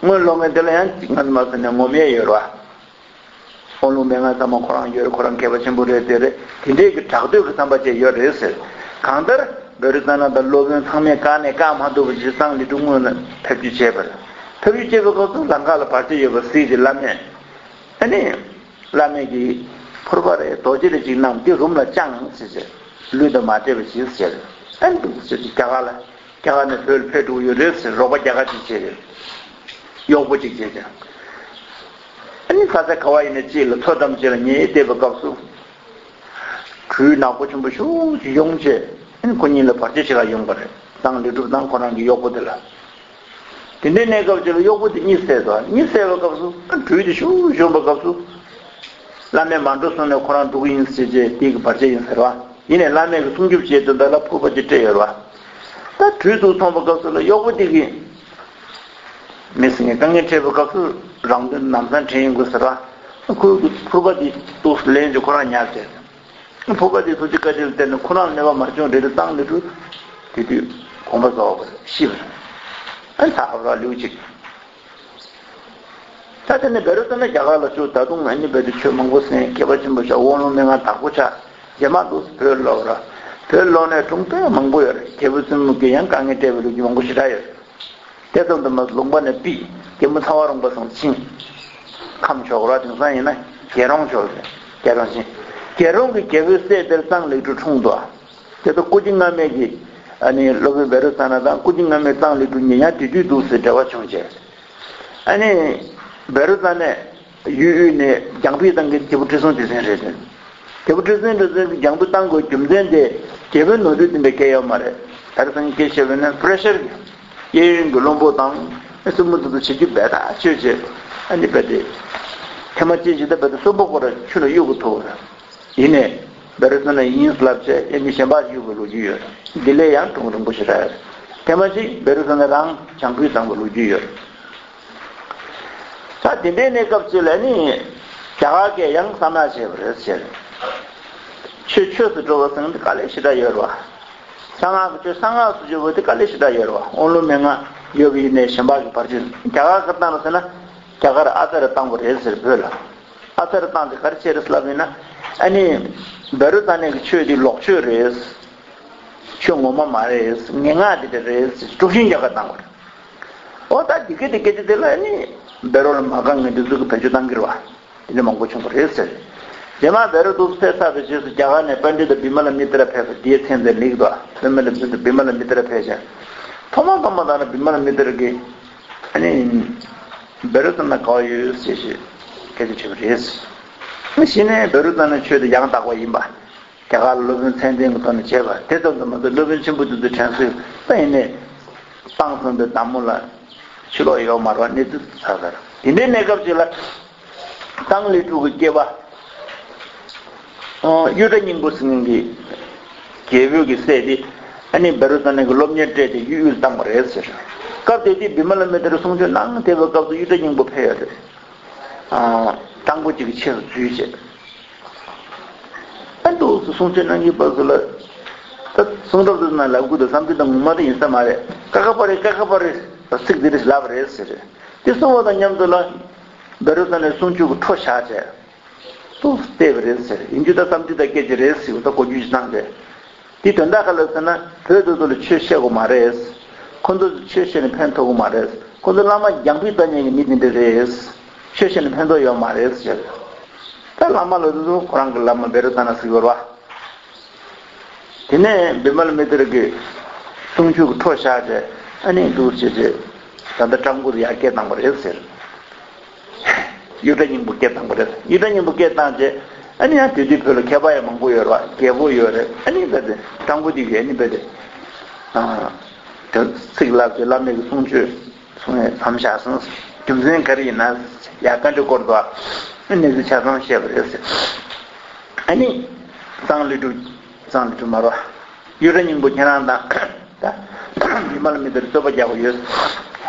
སྔོན་ལོག་མཁན་དེ་ལ་ཡང་གཅིག་ང་ཚོ་མ་ཟེར་ནས་ངོམ་ཡས་ཡོད་རེད་བ། དབང་ལུང་མན་ངག་ཚང་མ་ཁོ་རང་ཡོད་རེད། ཁོ་རང་མཁས་པ་ཆེན་པོ་རེད། དེ་རེད། དེ་འདྲའི་གི་གྲགས་འདོད་ཀྱི་བསམ་པ་ཅིག་ཡོད་རེད་ཟེར། གང་ལྟར་བཻ་རོ་ཙ་ན་དང་སློབ་དཔོན་ཚང་མས་བཀག་ནས་བཀག་མ་ཐུབ་པ་ཅིག་གཙང་ལས་སྒྲུབ་སྔོན་ལ་ཕེབས་བསུ་བྱས་པ་རེད། ཕེབས་བསུ་བྱས་པའི་སྐབས་སུ་ལམ་ཁ་ལ་བར་ཆད་ཡོད་པ་གཟིགས་ཏེ་བླ་མས། ཨ་ནི། བླ་མས་ཀྱིས་ཕུར་པ་རེ་རྡོ་རྗེ་རེ་ཅིག་བསྣམས་ཏེ་རུམ་ལ་དཔྱངས་ཟེར་བྱས། ལུས་དང་མ་འབྲེལ་བ་ཞིག་ཟེར། ཨ་ནི་འདུག་ཟེར་ཏེ་རྒྱ་གར་ལ། རྒྱ་གར་ནས་བོད་ལ་ཕེབས་འགྲོ་གི་ཡོད་རེད་ཟེར། རོགས་པ་རྒྱ་གར་ཅིག་བྱས་རེད། གཡོག་པོ་ཅིག་བྱས་ཀྱང་། ཨ་ནི་ས་ཆ་ག་བ་ཡིན་ན་ཅིག་ལ་མཚོ་འགྲམ་ཅིག་ལ་ཉལ་བསྡད་པའི་སྐབས་སུ། སྦྲུལ་ནག་པོ་ཆེན་པོ་ཞེ་པོ་ཅིག་ཡོང་བྱས། ཨ་ནི་ཁོ་གཉིས་ལ་བར་ཆད་བྱེད་ག་ཡོང་བ་རེད། གཙང་ལས་སྒྲུབ་དང་ཁོ་རང་གི་གཡོག་པོ་དེ་ལ། དེ་འདྲའི་གནས་སྐབས་ཅིག་ལ་གཡོག་པོ་དེ་གཉིད་སད་དོ། གཉིད་སད་པའི་སྐབས་སུ་ཨ་སྦྲུལ་དེ་ཞེ་པོ་ཞེ་པོ་ཡོང་བའི་སྐབས་སུ། བླ་མས་མ་འགྲོ་གསུངས་ནས་ཁོ་རང་འགྲོ་གི་ཡིན་ཟེར་བྱས་དེ་གི་བར་ཆད་ཡིན་ཟེར་བ། ཡིན་ནའི་བླ་མས་ཀྱི་སྲུང་སྐྱོབ་བྱེད་དོན་དག་ལ་ཕུར་པ་ཅིག་སྤྲད་ཡོད་རེད་བ། ད་སྦྲུལ་དེ་མཐོང་བའི་སྐབས་སུ་ལ་གཡོག་པོ་དེ་གིས། མི་སེམས་ཀྱི་དཀའ་ངལ་འཕྲད་པའི་སྐབས་སུ་རང་དོན་ལམ་སང་དྲན་ཡོང་དགོས་ཟེར་བ། ཁོས་ཀྱི་ཕུར་པ་དེ་ཏོག་ཙམ་ལེན་བྱས་ཁོ་རང་ཉར་བྱས། ཕུར་པ་དེ་ཐུགས་རྗེ་བཀའ་དྲིན་ལ་བརྟེན་ནས་ཁོ་རང་གནོད་པ་མ་བྱུང་། རེ་རེ་གཙང་ལས་སྒྲུབ། དེ་དུས་དགོངས་པ་རྫོགས་པར་ཤི་བ་རེད། ཨ་ནི་ད་ཨ་རག་ལེའུ་གཅིག་ད་དེ་ནས་བཻ་རོ་ཙ་ན་རྒྱ་གར་ལ་བཞུགས། ད་དུང་ཨ་ནི་བོད་དུ་ཆོས་མང་པོ་གསན། མཁས་པ་ཆེན་པོ་ཆགས། དབང་ལུང་མན་ངག་དག་པོ་ཆགས། རྗེས་མ་དུ་བོད་ལོག་ར། བོད་ལོག་ནས་སྒྲུང་དཔེ་མང་པོ་ཡོད་རེད། རྒྱལ་པོ་བཙུན་མོ་གིས་ཡང་དཀའ་ངལ་སྤྲད་པའི་ལོ་རྒྱུས་མང་པོ་ཞེ་དྲག་ཡོད་རེད། དེ་ཙམ་དུ་མ་ལུང་པ་ནས་ཕུད། རྒྱལ་མོ་ཚ་བ་རོང་པ་ཚང་ཕྱིན། ཁམས་ཕྱོགས་ར། དེང་སང་ཡིན་ན་རྒྱལ་རོང་ཕྱོགས་རེད། རྒྱལ་རོང་ཕྱིན། རྒྱལ་རོང་གི་རྒྱལ་པོའི་སྲས་དེར་གཙང་ལས་སྒྲུབ་འཁྲུངས་འདུག་དེ་ཚོ་སྐུ་རྗེ་སྔ་མས་ཀྱི་ཨ་ནི་སློབ་དཔོན་བཻ་རོ་ཙ་ན་དང་སྐུ་རྗེ་སྔ་མས་གཙང་ལས་སྒྲུབ་གཉིས་ཡང་དེ་དུས་འདུག་ཟེར་འབྲེལ་བ་བྱུང་བྱས། ཨ་ནི་བཻ་རོ་ཙ་ན་ཡུལ་དབུས་ནས་རྒྱང་འཕུད་བཏང་མཁན་རྒྱལ་པོ་ཁྲི་སྲོང་ལྡེ་བཙན་རེད་དེ། རྒྱལ་པོ་ཁྲི་སྲོང་ལྡེ་བཙན་གྱིས་རྒྱང་འཕུད་བཏང་དགོས་རྒྱུ་མཚན་དེ་རྒྱལ་པོའི་ནོར་འཁྲུལ་དེ་འདྲ་གང་ཡང་ཡོད་མ་རེད། ད་རེས་སང་སྐད་ཆ་བཤད་པ་ཡིན་ན་པེ་རེ་ཤར་གྱི། གཡས་གཡོན་གྱི་བློན་པོ་དང་སྲིན་མོ་དེ་ཚོ་བྱེད་རྒྱུ་བས་ཐག་ཆོད་བྱས། ཨ་ནི་བས་དེ། ཐེངས་མ་གཅིག་ཅིག་ད་བས་དེ་གསོན་པོ་ཁོ་ར་ཆུ་ལ་གཡུག་གི་ཐུག་རེད། ཡིན་ནའི། བཻ་རོ་ཙ་ན་ཡིན་ལབ་བྱས་ཨ་ནི་གཞན་པ་གཡུག་པའི་ལོ་རྒྱུས་ཡོད་རེད། འདི་ལས་ཡང་སྒྲུང་རིང་པོ་ཞེ་དྲག་ཡོད་རེད། ཐེངས་མ་གཅིག་བཻ་རོ་ཙ་ན་རང་རྒྱང་འཕུད་བཏང་བའི་ལོ་རྒྱུས་ཡོད་རེད། ད་དེ་འདྲའི་གནས་སྐབས་ཅིག་ལ་ནི། རྒྱ་གར་གྱིས་ཡང་གསང་སྔགས་བྱས་པ་རེད་ཟེར། ཆོས་ཆོས་སུ་འགྲོ་བ་ཟེར་ན་དེ་དཀའ་ལས་ཞེ་དྲག་ཡོད་རེད་བ། གསང་སྔགས་ཀྱི་ཆོས་གསང་སྔགས་སུ་འཇུག་པ་དེ་དཀའ་ལས་ཞེ་དྲག་ཡོད་རེད་བ། དབང་ལུང་མན་ངག་ཡོད་པ་ཡིན་ནའི་གཞན་པ་གི་བར་ཆད། རྒྱ་གར་ག་རེ་བཏང་རེད་ཟེར་ན། རྒྱ་གར་ཨ་ཙརྱ་བཏང་བ་རེད་ཟེར་བོད་ལ། ཨ་ཙརྱ་བཏང་དེ་ག་རེ་བྱས་རེད་ལབ་ཡིན་ན། ཨ་ནི། བཻ་རོ་ཙ་ན་གི་ཆོས་དེ་ལོག་ཆོས་རེད། ཆོས་ངོ་མ་མ་རེད། ངན་སྔགས་དེ་འདྲ་རེད། དཀྲུག་ཤིང་རྒྱག་ག་བཏང་བ་རེད། འོ་ད་འདི་སྐད་དེ་སྐད་ཆ་དེ་ལ་ནི། བཻ་རོ་ལ་མ་དགའ་མཁན་དེ་ཚོ་གིས་བེད་སྤྱོད་བཏང་གི་རེད་བ། དེ་འདྲ་མང་པོ་བྱུང་བ་རེད་ཟེར། རྗེས་མ་བཻ་རོ་འདུག་ཕེབས་ཚར་བའི་རྗེས་སུ་རྒྱ་གར་ནས་པཎྜི་ཏ་བི་མ་ལ་མི་ཏྲ་ཕེབས་པ་འདིའི་མཚན་དེ་ལེགས་འདུག་བི་མ་ལ་བི་མ་ལ་མི་ཏྲ་ཕེབས་ཤག་ཐོག་མ་ཐོག་མ་དང་ན་བི་མ་ལ་མི་ཏྲ་གིས་ཨ་ནི། བཻ་རོ་ཙ་ན་དགའ་བ་ཡོད་ཟེར་ཞེས་སྐད་ཆ་བྱས་པ་རེད། ཨ་ནི་གཞི་ནས་བཻ་རོ་ཙ་ན་ཆོས་དེ་ཡང་དག་པ་ཡིན་པ། རྒྱ་གར་ལ་སློབ་དཔོན་མཚན་ལྡན་གྱི་ཐོག་ནས་བྱས་པ་དེ་ཙམ་དུ་མ་ཟད་སློབ་དཔོན་ཆེན་པོ་དེ་ཚོའི་དྲན་གསོས་ད་ཡིན་ནས་བཏང་སོང་པའི་བདག་མོ་ལ་ཕྱིར་ལོག་ཡོད་མ་རེད་བ། གནས་ཚུལ་ཚ་ཚ་རེད། དེ་འདྲའི་གནས་སྐབས་ཅིག་ལ་གཙང་ལས་སྒྲུབ་ཀྱི་སྐྱེས་པ་གཡུ་སྒྲ་སྙིང་པོ་ཟེར་མཁན་གྱི་རྒྱལ་པོའི་གི་སྲས་དེ་ཨ་ནི་བཻ་རོ་ཙ་ན་གི་སློབ་གཉེར་སྤྲད་དེ་གཡུལ་ཡུལ་བཏང་བ་རེད་ཟེར། སྐབས་དེ་དུས་བི་མ་ལ་མི་ཏྲ་གསུང་ཆོས་གནང་བསྡད་པའི་སྐབས་སུ་གཡུ་སྒྲ་སྙིང་པོ་ཕེབས་ཡོད་རེད། སྤྲང་པོ་གཅིག་གི་ཆས་སུ་འཛུལ་བྱས། ཨ་འདུག་སེ་གསུང་ཆོས་གནང་གི་བར་དུ་ལ། ད་གསུང་རབ་དེ་ན་ལབ་དགོས་འདུག་བསམ་གྱི་འདུག་ངོ་མ་དེ་ཡིན་ས་མ་རེད། ཀ་ཁ་པ་རེད། ཀ་ཁ་པ་རེད། ཚིག་འདི་རེད་ལབ་པ་རེད་ཟེར། དེ་གསུང་བ་དང་མཉམ་དུ་ལ་བེ་རོ་ཙ་ནའི་གསུང་ཆོས་ཀྱི་འཕྲོ་བཞག་བྱས། ཏུ་བལྟས་པ་རེད་ཟེར། ཡིན་རྒྱུ་ད་བསམ་གྱི་ད་སྐད་ཆ་རེད་ཟེར། ད་གོ་རྒྱུ་ཞིག་བཏང་སྟེ། དེའི་དོན་དག་ག་ལ་ཟེར་ན། བོད་དེ་ཚོ་ལ་ཆོས་བཤད་དགོས་མ་རེད། ཁོ་ཚོ་ཆོས་བཤད་ནས་ཕན་ཐོགས་ཀྱི་མ་རེད། ཁོ་ཚོ་བླ་མ་རྒྱང་འཕུད་ལྟ་མཁན་གྱི་མི་དེ་འདྲ་རེད། ཆོས་བཤད་ནས་ཕན་ཐོགས་ཡོད་མ་རེད་ཟེར། ད་བླ་མ་ལ་དེ་ཚོ་ཁོ་རང་གི་བླ་མ་བེ་རོ་ཙ་ན་ཟེར་གྱི་ཡོད་རེད་བ། དེ་ནས་བི་མ་ལ་མི་ཏྲ་གི་གསུང་ཆོས་ཀྱི་འཕྲོ་བཞག་བྱས། ཨ་ནི་འདུག་བྱས་བྱས། ད་ལྟ་སྤྲང་པོ་དེ་ཡར་སྐད་བཏང་བ་རེད་ཟེར། གཡུ་སྒྲ་སྙིང་པོ་སྐད་བཏང་བ་རེད། གཡུ་སྒྲ་སྙིང་པོ་སྐད་བཏང་བྱས། ཨ་ནི་ཡང་དེ་དུས་བོད་ལ་མཁས་པ་ཡང་མང་པོ་ཡོད་རེད་བ། རྒྱལ་པོ་ཡོད་རེད། ཨ་ནི་བས་དེ་སྤྲང་པོ་དེ་གིས་ཨ་ནི་བས་དེ། ཨ། དེ་ཚིག་ལབ་བྱས། བླ་མའི་གི་གསུང་ཆོས་གསུང་ཡས་མཚམས་བཞག་སོང་། རྒྱུ་མཚན་ག་རེ་ཡིན་ན་ཡ། བཀའ་འདྲི་སྐོར་དུ་ཨ་ནི་གནས་ཚུལ་ཆ་ཚང་བཤད་པ་རེད་ཟེར། ཨ་ནི་གཙང་ལི་ཕྲུག་གཙང་ལི་ཕྲུག་མ་རེད་བ། གཡུ་སྒྲ་སྙིང་པོ་ཁྱེད་རང་དང་ད་བི་མ་ལ་མི་ཏྲ་རྩོད་པ་རྒྱག་གི་ཡོད།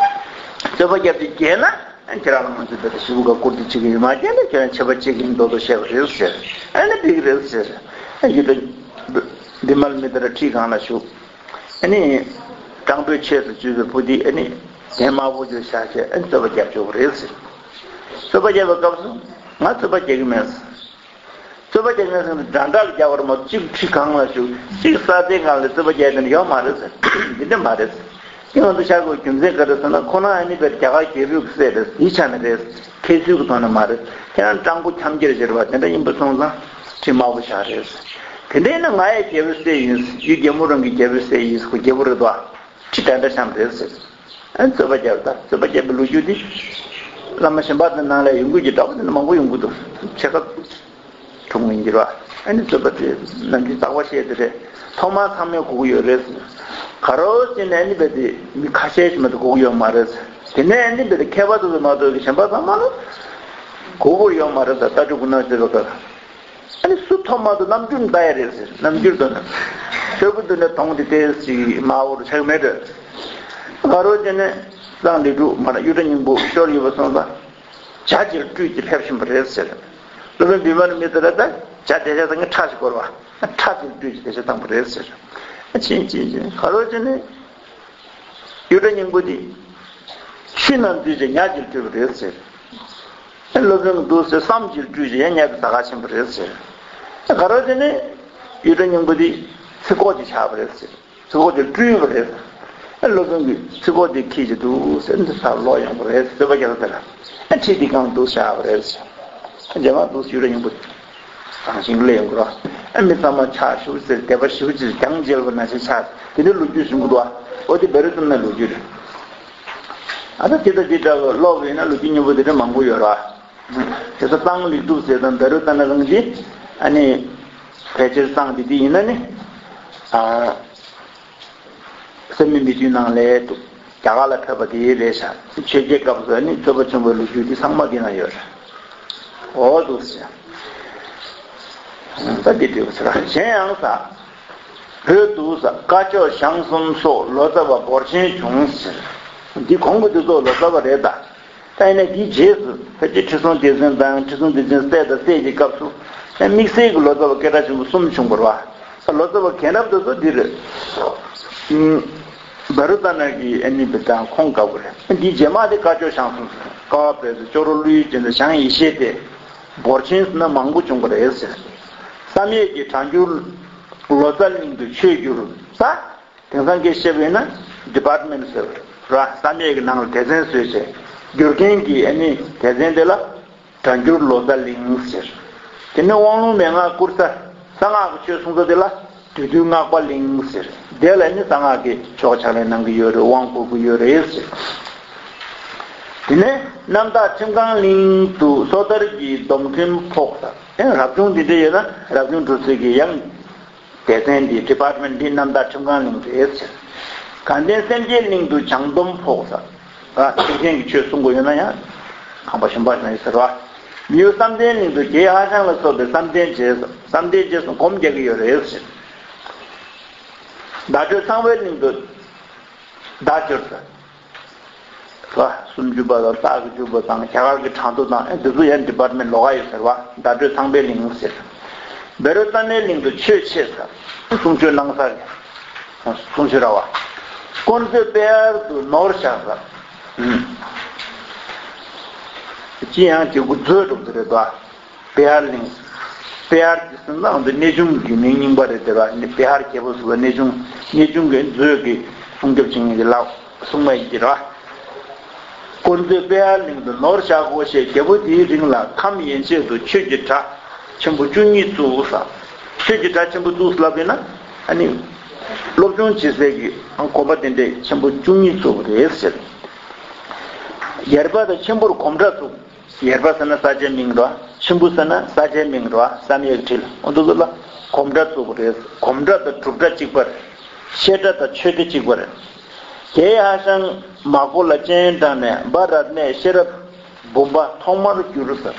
རྩོད་པ་རྒྱབ་ཅིག་རྒྱལ་ན། ཁྱེད་རང་ལ་ང་ཚོས་བོད་དུ་ཞི་བུ་ག་བཀུར་སྟི་བྱེད་ཀྱི་ཡོད་མ་རྒྱལ་ན། ཁྱེད་རང་ཆད་པ་གཅོད་ཀྱི་མདོག་མདོག་བཤད་པ་རེད་ཟེར། ཨ་ནི་འགྲིག་གི་རེད་ཟེར། ཨ་ནི་ད་བི་མ་ལ་མི་ཏྲ་ཁྲི་སྒང་ལ་བཞུགས། ཨ་ནི་སྤྲང་པོའི་ཆས་སུ་བཅུག་པའི་བུ་དེ་ཨ་ནི་གདན་དམར་པོ་ཅིག་བཞག་བྱས། ཨ་ནི་རྩོད་པ་རྒྱབ་ཆོག་གི་རེད་ཟེར། རྩོད་པ་རྒྱབ་པའི་སྐབས་སུ་ང་རྩོད་པ་རྒྱག་གི་མེད་ཟེར། རྩོད་པ་རྒྱག་མཁན་ཚོ་འདྲ་འདྲ་ལ་རྒྱག་པར་མ། གཅིག་ཁྲི་སྒང་ལ་བཞུགས། གཅིག་ས་སྡེ་སྒང་ལ་རྩོད་པ་རྒྱག་མཁན་ཡོད་མ་རེད་ཟེར། འདི་འདྲ་མ་རེད། ཁྱེད་ང་ཚོ་ཤར་དགོས་རྒྱུ་མཚན་ག་རེ་ཟེར་ན། ཁོ་རང་ཨ་ནི་བས་རྒྱ་གར་རྒྱལ་པོའི་སྲས་རེད། དེའི་ཆ་ནས་རེད། ཁྱད་ཚུལ་གྱི་ཐོག་ནས་མ་རེད། ཁྱེད་རང་སྤྲང་པོ་འཁྱམ་རྒྱལ་ཟེར་བ་དེ་འདྲ་ཡིན་པ་སོང་ཙང་ཁྲི་དམར་པོ་བཞག་རེད། དེ་འདྲ་ཡིན་ན་ང་ཡང་རྒྱལ་པོའི་སྲས་ཡིན། ཡུལ་རྒྱལ་མོ་རང་གི་རྒྱལ་པོའི་སྲས་ཡིན། ཁོ་རྒྱལ་པོ་རེད་དོ། ཁྲི་དེ་འདྲ་འཁྱམ་རེད་ཟེར། ཨ་ནི་རྩོད་པ་རྒྱབ། ད་རྩོད་པ་རྒྱབ་པའི་ལོ་རྒྱུས་དེ་བླ་མ་གཞན་པ་དེ་ནང་ལ་ཡོང་གི་ཡོད་ཀྱི་འདྲ་པོ། དེ་འདྲ་མང་པོ་ཡོང་གི་འདུག་ཕྱེད་ཀ་གྲུབ་མིན་གྱི་རེད་བ། ཨ་ནི་རྩོད་པ་དེ་ནམ་རྒྱུན་ཚགས་པ་བཤད་དེ་རེད། ཐོག་མར་ཚང་མས་གོ་གི་ཡོད་རེད། ག་རེ་བྱས་ནས་ཨ་ནི་བས་དེ་མི་ཁ་ཤས་ཤིག་མ་གཏོགས་གོ་གི་ཡོད་མ་རེད། དེ་ནས་ཨ་ནི་བས་དེ་མཁས་པ་དེ་ཚོ་མ་གཏོགས་གཞན་པ་ཚང་མ་ལ་གོ་གི་ཡོད་མ་རེད། ད་ལྟ་གྲུབ་ཀྱི་ནང་ཟེར་བ་ག་ཨ་ནི་སུ་ཐོག་མ་དུ་རྣམ་འགྱུར་ལྟ་ཡ་རེད་ཟེར། རྣམ་འགྱུར་དུ་ནི་ཆོས་སྐུ་དུ་ནི་མཐོང་སྟེ་ཏོག་ཙམ་མ་འོར་ཆགས་མེད་དུ། ག་རེ་བྱས་ནས་གཙང་ལི་ཕྲུག་མ་ར་གཡུ་སྒྲ་སྙིང་པོ་ཤོར་ཡོད་པ་སོང་ཙང་། ཇ་ཅིག་སྤྲུལ་གྱིས་ཕེབས་བཞིན་པ་རེད་ཟེར། སློབ་དཔོན་བི་མ་ལ་མི་ཏྲ་ད་ཇ་དེ་ཇ་ཚང་གི་ཁྲག་ཅིག་བསྐོར་བ། ཁྲག་ཅིག་སྤྲུལ་གྱིས་དེ་ཇ་བཏང་པ་རེད་ཟེར། ཨ་ཕྱིན་ཕྱིན་ཕྱིན་ག་རེ་བྱས་ནས། གཡུ་སྒྲ་སྙིང་པོ་འདི་ཆུ་ནང་འཛུལ་བྱས་ཉ་ཅིག་སྤྲུལ་པ་རེད་ཟེར། ཨ་སློབ་དཔོན་གྱིས་འདུག་ཟེར། སྲམ་ཅིག་སྤྲུལ་བྱས་ཉ་དེ་ཟ་གར་ཕྱིན་པ་རེད་ཟེར། ཨ་ག་རེ་བྱས་ནས་གཡུ་སྒྲ་སྙིང་པོ་འདི་ཚིག་ཁོག་ཅིག་ཆག་པ་རེད་ཟེར། ཚིག་ཁོག་ཅིག་སྤྲུལ་པ་རེད། ཨ་སློབ་དཔོན་གྱིས་ཚིག་ཁོག་དེ་འཁྱེར་བྱས་འདུག་ཟེར། འདི་ས་ལོག་ཡོང་པ་རེད། རྩོད་པ་རྒྱག་དེ་ལ་ཨ་ཁྲི་འདི་སྒང་འདུག་བཞག་པ་རེད་ཟེར། ཨ་རྗེས་མ་འདུག་གཡུ་སྒྲ་སྙིང་པོ་འདི། གང་ཞིག་ལས་ཡོང་གི་རོ། ཨ་མི་ཚང་མ་ཕྱག་ཞུ་ཟེར། དད་པ་ཞུ་ཟེར། གྱང་འཇལ་བ་ནང་བཞིན་ཆགས། དེ་འདྲའི་ལོ་རྒྱུས་གསུང་གི་འདུག་ཨ། འོ་དེ་བེ་རོ་ཙ་ན་ལོ་རྒྱུས་རེད། ཨ་ད་དེ་ལྟ་དེ་འདྲ་གི་ཀློག་པ་ཡིན་ན་ལོ་རྒྱུས་སྙན་པོ་དེ་འདྲ་མང་པོ་ཡོད་རེད་བ། དེ་ཚོ་གཙང་ལི་ཕྲུག་ཟེར་དང་བེ་རོ་ཙ་ན་རང་གི་ཨ་ནི་ཕལ་ཆེར་གཙང་དེ་དེ་ཡིན་ན་ནི། ཨ། བསམ་མེད་མི་བདུན་ནང་ལས་འདུག་རྒྱ་གར་ལ་ཕེབས་པ་དེའི་རེད་ཤག་ཆོས་རྒྱལ་སྐབས་སུ་ནི་རྩོད་པ་བྱུང་བའི་ལོ་རྒྱུས་འདི་ཚང་མ་འདི་ན་ཡོད་རེད། འོ་འདུག་ཟེར། ད་འདི་འདྲ་བོ་ཟེར། གཞན་ཡང་ས། བོད་དུ་ས་སྐ་ཅོག་ཞང་གསུམ་སོགས་ལོ་ཙཱ་བ་འབོར་ཆེན་བྱུང་ཟེར། འདི་གོང་གི་འདི་ཚོ་ལོ་ཙཱ་བ་རེད་ད། ད་ཡིན་ན་འདིའི་རྗེས་སུ་ཕལ་ཆེར་ཁྲི་སྲོང་ལྡེ་བཙན་དང་། ཁྲི་སྲོང་ལྡེ་བཙན་སྲས་དང་སྲས་ཀྱི་སྐབས་སུ་དམིགས་བསལ་གྱི་ལོ་ཙཱ་བ་སྐད་གྲགས་ཆེན་པོ་གསུམ་བྱུང་བ་རེད་བ། ལོ་ཙཱ་བ་རྒན་རབས་དེ་ཚོ་འདི་རེད། ཨུམ། བ་རུ་ཏ་ན་གི་ཨ་ནི་བི་དང་ཁོང་དགའ་བོ་རེད། འདིའི་རྗེས་མ་དེ་སྐ་ཅོག་ཞང་གསུམ་ཟེར། ཀ་བ་བོད་ཟེར། ཅོག་རོ་ཀླུ་ཡུལ་ཅན་ཟེར། ཞང་ཡེ་ཤེས་ཏེ། འབོར་ཆེན་ཟེར་ན་མང་པོ་བྱུང་བ་རེད་ཟེར། བསམ་ཡས་ཀྱི་སྒྲ་འགྱུར་ལོ་ཙཱ་གླིང་དུ་ཆོས་བསྒྱུར་ས། དེང་སང་གི་བཤད་པ་ཡིན་ན་ཌི་པཱར་ཊི་མེན་ཊི་ཟེར་བ་རེད། བསམ་ཡས་ཀྱི་ནང་ལ་སྡེ་ཚན་བཟོས་བྱས། བསྒྱུར་མཁན་གྱི་ཨ་ནི་སྡེ་ཚན་དེ་ལ་སྒྲ་འགྱུར་ལོ་ཙཱ་གླིང་ཟེར། དེ་ནས་དབང་ལུང་མན་ངག་བསྐུར་ས། གསང་སྔགས་ཀྱི་ཆོས་གསུང་ས་དེ་ལ་བདུད་འདུལ་སྔགས་པ་གླིང་ཟེར། དེ་ལ་ནི་གསང་སྔགས་ཀྱི་ཆོ་ག་ཕྱག་ལེན་གནང་གི་ཡོད་རེད། དབང་བསྐུར་གྱི་ཡོད་རེད་ཟེར། དེ་ནས་རྣམ་དག་ཁྲིམས་ཁང་གླིང་དུ་སོ་ཐར་གྱི་སྡོམ་ཁྲིམས་ཕོག་ས། ཡང་རབ་བྱུང་འདི་འདྲ་ཡོད་ན་རབ་བྱུང་གྲུབ་ཚུལ་གྱི་ཡང་སྡེ་ཚན་འདི་ཌི་པཱར་ཊི་མེན་ཊི་འདི་རྣམ་དག་ཁྲིམས་ཁང་གླིང་རེད་ཟེར། དགའ་ལྡན་སེམས་བསྐྱེད་གླིང་དུ་བྱང་སྡོམ་ཕོག་ས། ཨ། ཁྲིམས་ཆེན་གྱི་ཆོས་གསུང་དགོས་ཡོད་ན་ཡང་ཁང་པ་གཞན་པ་ཞིག་ན་ཡོད་ཟེར་བ། མི་གཡོ་བསམ་གཏན་གླིང་དུ་རྗེ་ཧྭ་ཤང་ལ་སོགས་པའི་བསམ་གཏན་རྗེས་སུ། བསམ་གཏན་རྗེས་སུ་སྒོམ་རྒྱག་གི་ཡོད་རེད་ཟེར། བརྡ་སྤྲོད་ཚངས་པའི་གླིང་དུ་བརྡ་སྦྱོར་ས། ལ་སུམ་ཅུ་པ་དང་སྟག་གི་ཅུ་པ་དང་རྒྱ་གར་གྱི་གྲངས་ཐོ་དང་། ཨེ། འདི་ཚོ་ཡང་ཌི་པཱར་ཊི་མེན་ཊི་ལོགས་ཀ་ཡོད་ཟེར་བ། བརྡ་སྤྲོད་ཚངས་པའི་གླིང་ཟེར། བཻ་རོ་ཙ་ནའི་གླིང་དུ་ཆོས་འཆད་ས། གསུང་ཆོས་གནང་ས་རེད། གསུང་ཆོས་ར་བ། དཀོན་མཛོད་པེ་ཡར་དུ་ནོར་བཞག་ས། ཨུམ། ཅི་ཡང་བྱེད་དགུ་མཛོད་གྲུབ་ཏུ་རེད་དོ། པེ་ཡར་གླིང་། པེ་ཡར་གྱི་སེམས་ནང་དུ་གནས་ཆུང་གི་མིང་རྙིང་པ་རེད་དེ་བ། པེ་ཡར་རྒྱལ་པོ་ཟེར་བ་གནས་ཆུང་། གནས་ཆུང་གི་མཛོད་ཀྱི་སྲུང་སྐྱོབ་བྱེད་མཁན་གྱི་ལག་སྲུང་མ་ཡིན་གྱི་ར། དཀོན་མཛོད་པེ་ཡར་གླིང་དུ་ནོར་བཞག་གོ་ཞེས། རྒྱལ་པོ་དེའི་རིང་ལ་ཁམས་ཡན་ཆད་དུ་ཆོས་ཀྱི་གྲྭ་ཆེན་པོ་བཅུ་གཉིས་བཙུགས་ས། ཆོས་ཀྱི་གྲྭ་ཆེན་པོ་བཙུགས་ལབ་ཡིན་ན། ཨ་ནི། སློབ་སྦྱོང་བྱེད་སའི་གི་དགོན་པ་དེ་འདྲའི་ཆེན་པོ་བཅུ་གཉིས་བཙུགས་པ་རེད་ཟེར། ཡེར་པ་དང་ཆེན་པོར་གོམ་གྲྭ་བཙུགས། ཡེར་པ་ཟེར་ན་ས་ཆའི་མིང་རེད་བ། ཆེན་པོ་ཟེར་ན་ས་ཆའི་མིང་རེད་བ། བསམ་ཡས་ཁྲིད་ལ་འོ་འདུག་ལ་གོམ་གྲྭ་བཙུགས་པ་རེད། གོམ་གྲྭ་དང་སྒྲུབ་གྲྭ་གཅིག་པ་རེད། བཤད་གྲྭ་དང་ཆོས་སྡེ་གཅིག་པ་རེད། དེའི་ཧ་ཤང་མ་གོ་ལ་སྤྱན་དྲངས་ནས་འབའ་རཏྣའི་ཤེས་རབ་འབུམ་པ་ཐོག་མར་བསྒྱུར་ཟེར།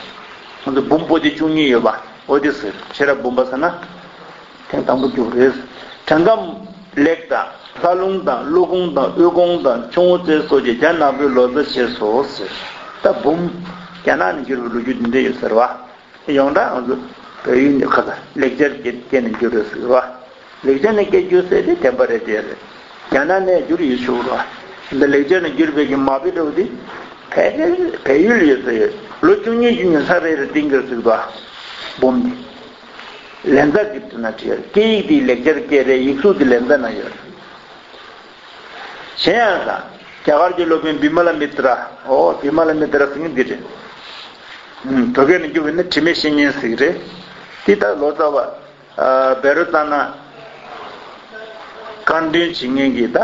འོ་འདུག་འབུམ་པོ་ཏི་བཅུ་གཉིས་ཡོད་པ་འོ་དེ་ཟེར། ཤེས་རབ་འབུམ་པ་ཟེར་ན། ཐེངས་དང་པོ་བསྒྱུར་རེད། དྲན་ཁམས་ལེགས་དང་ལྷ་ལུང་དང་ཀླུ་གོང་དང་དབུས་གོང་དང་ཁྱུང་པོ་རྩེ་སོགས་ཀྱི་རྒྱ་ནག་པོའི་ལོ་ཙཱ་བྱས་སོ་ཟེར། ད་འབུམ། རྒྱ་ནག་ནས་བསྒྱུར་བའི་ལོ་རྒྱུས་འདི་འདྲ་ཡོད་ཟེར་བ། ཡོངས་གྲགས་ང་ཚོ་བལ་ཡུལ་ནས་ཁ་ས་ལེགས་སྦྱར་གྱི་སྐད་ནས་བསྒྱུར་རེད་ཟེར་བ། ལེགས་སྦྱར་ནས་སྐད་བསྒྱུར་ཟེར་དེ་བདེན་པ་རེད་དེ་རེད། རྒྱ་ནག་ནས་བསྒྱུར་ཡོད་ཞུ་བ། འདི་ལེགས་སྦྱར་ནས་བསྒྱུར་བའི་གི་མ་དཔེ་འདྲ་བོ་དེ་བལ་བལ་ཡུལ་ཡོད་ས་ཡོད། ལོ་བཅུ་གཉིས་བཅུ་གཉིས་ས་རེ་རེ་བསྟན་གྱི་ཟེར་བ། འབུམ་དེ། ལན་ཚ་འདི་ཐུབ་ན་བྲིས་ཡོད། སྐད་ཡིག་འདི་ལེགས་སྦྱར་སྐད་རེད། ཡིག་གཟུགས་འདི་ལན་ཚ་ན་ཡོད། གཞན་ཡང་ས། རྒྱ་གར་གྱི་སློབ་དཔོན་བི་མ་ལ་མི་ཏྲ། ཨོ་བི་མ་ལ་མི་ཏྲ་ཟེར་མཁན་འདི་རེད། ཨུམ། བོད་སྐད་ནས་བསྒྱུར་བས་ན་དྲི་མེད་བཤེས་གཉེན་ཟེར་གྱི་རེད། འདི་ད་ལོ་ཙཱ་བ། ཨ་བཻ་རོ་ཙ་ན། བཀའ་འདྲེན་བྱེད་མཁན་གྱི་ད།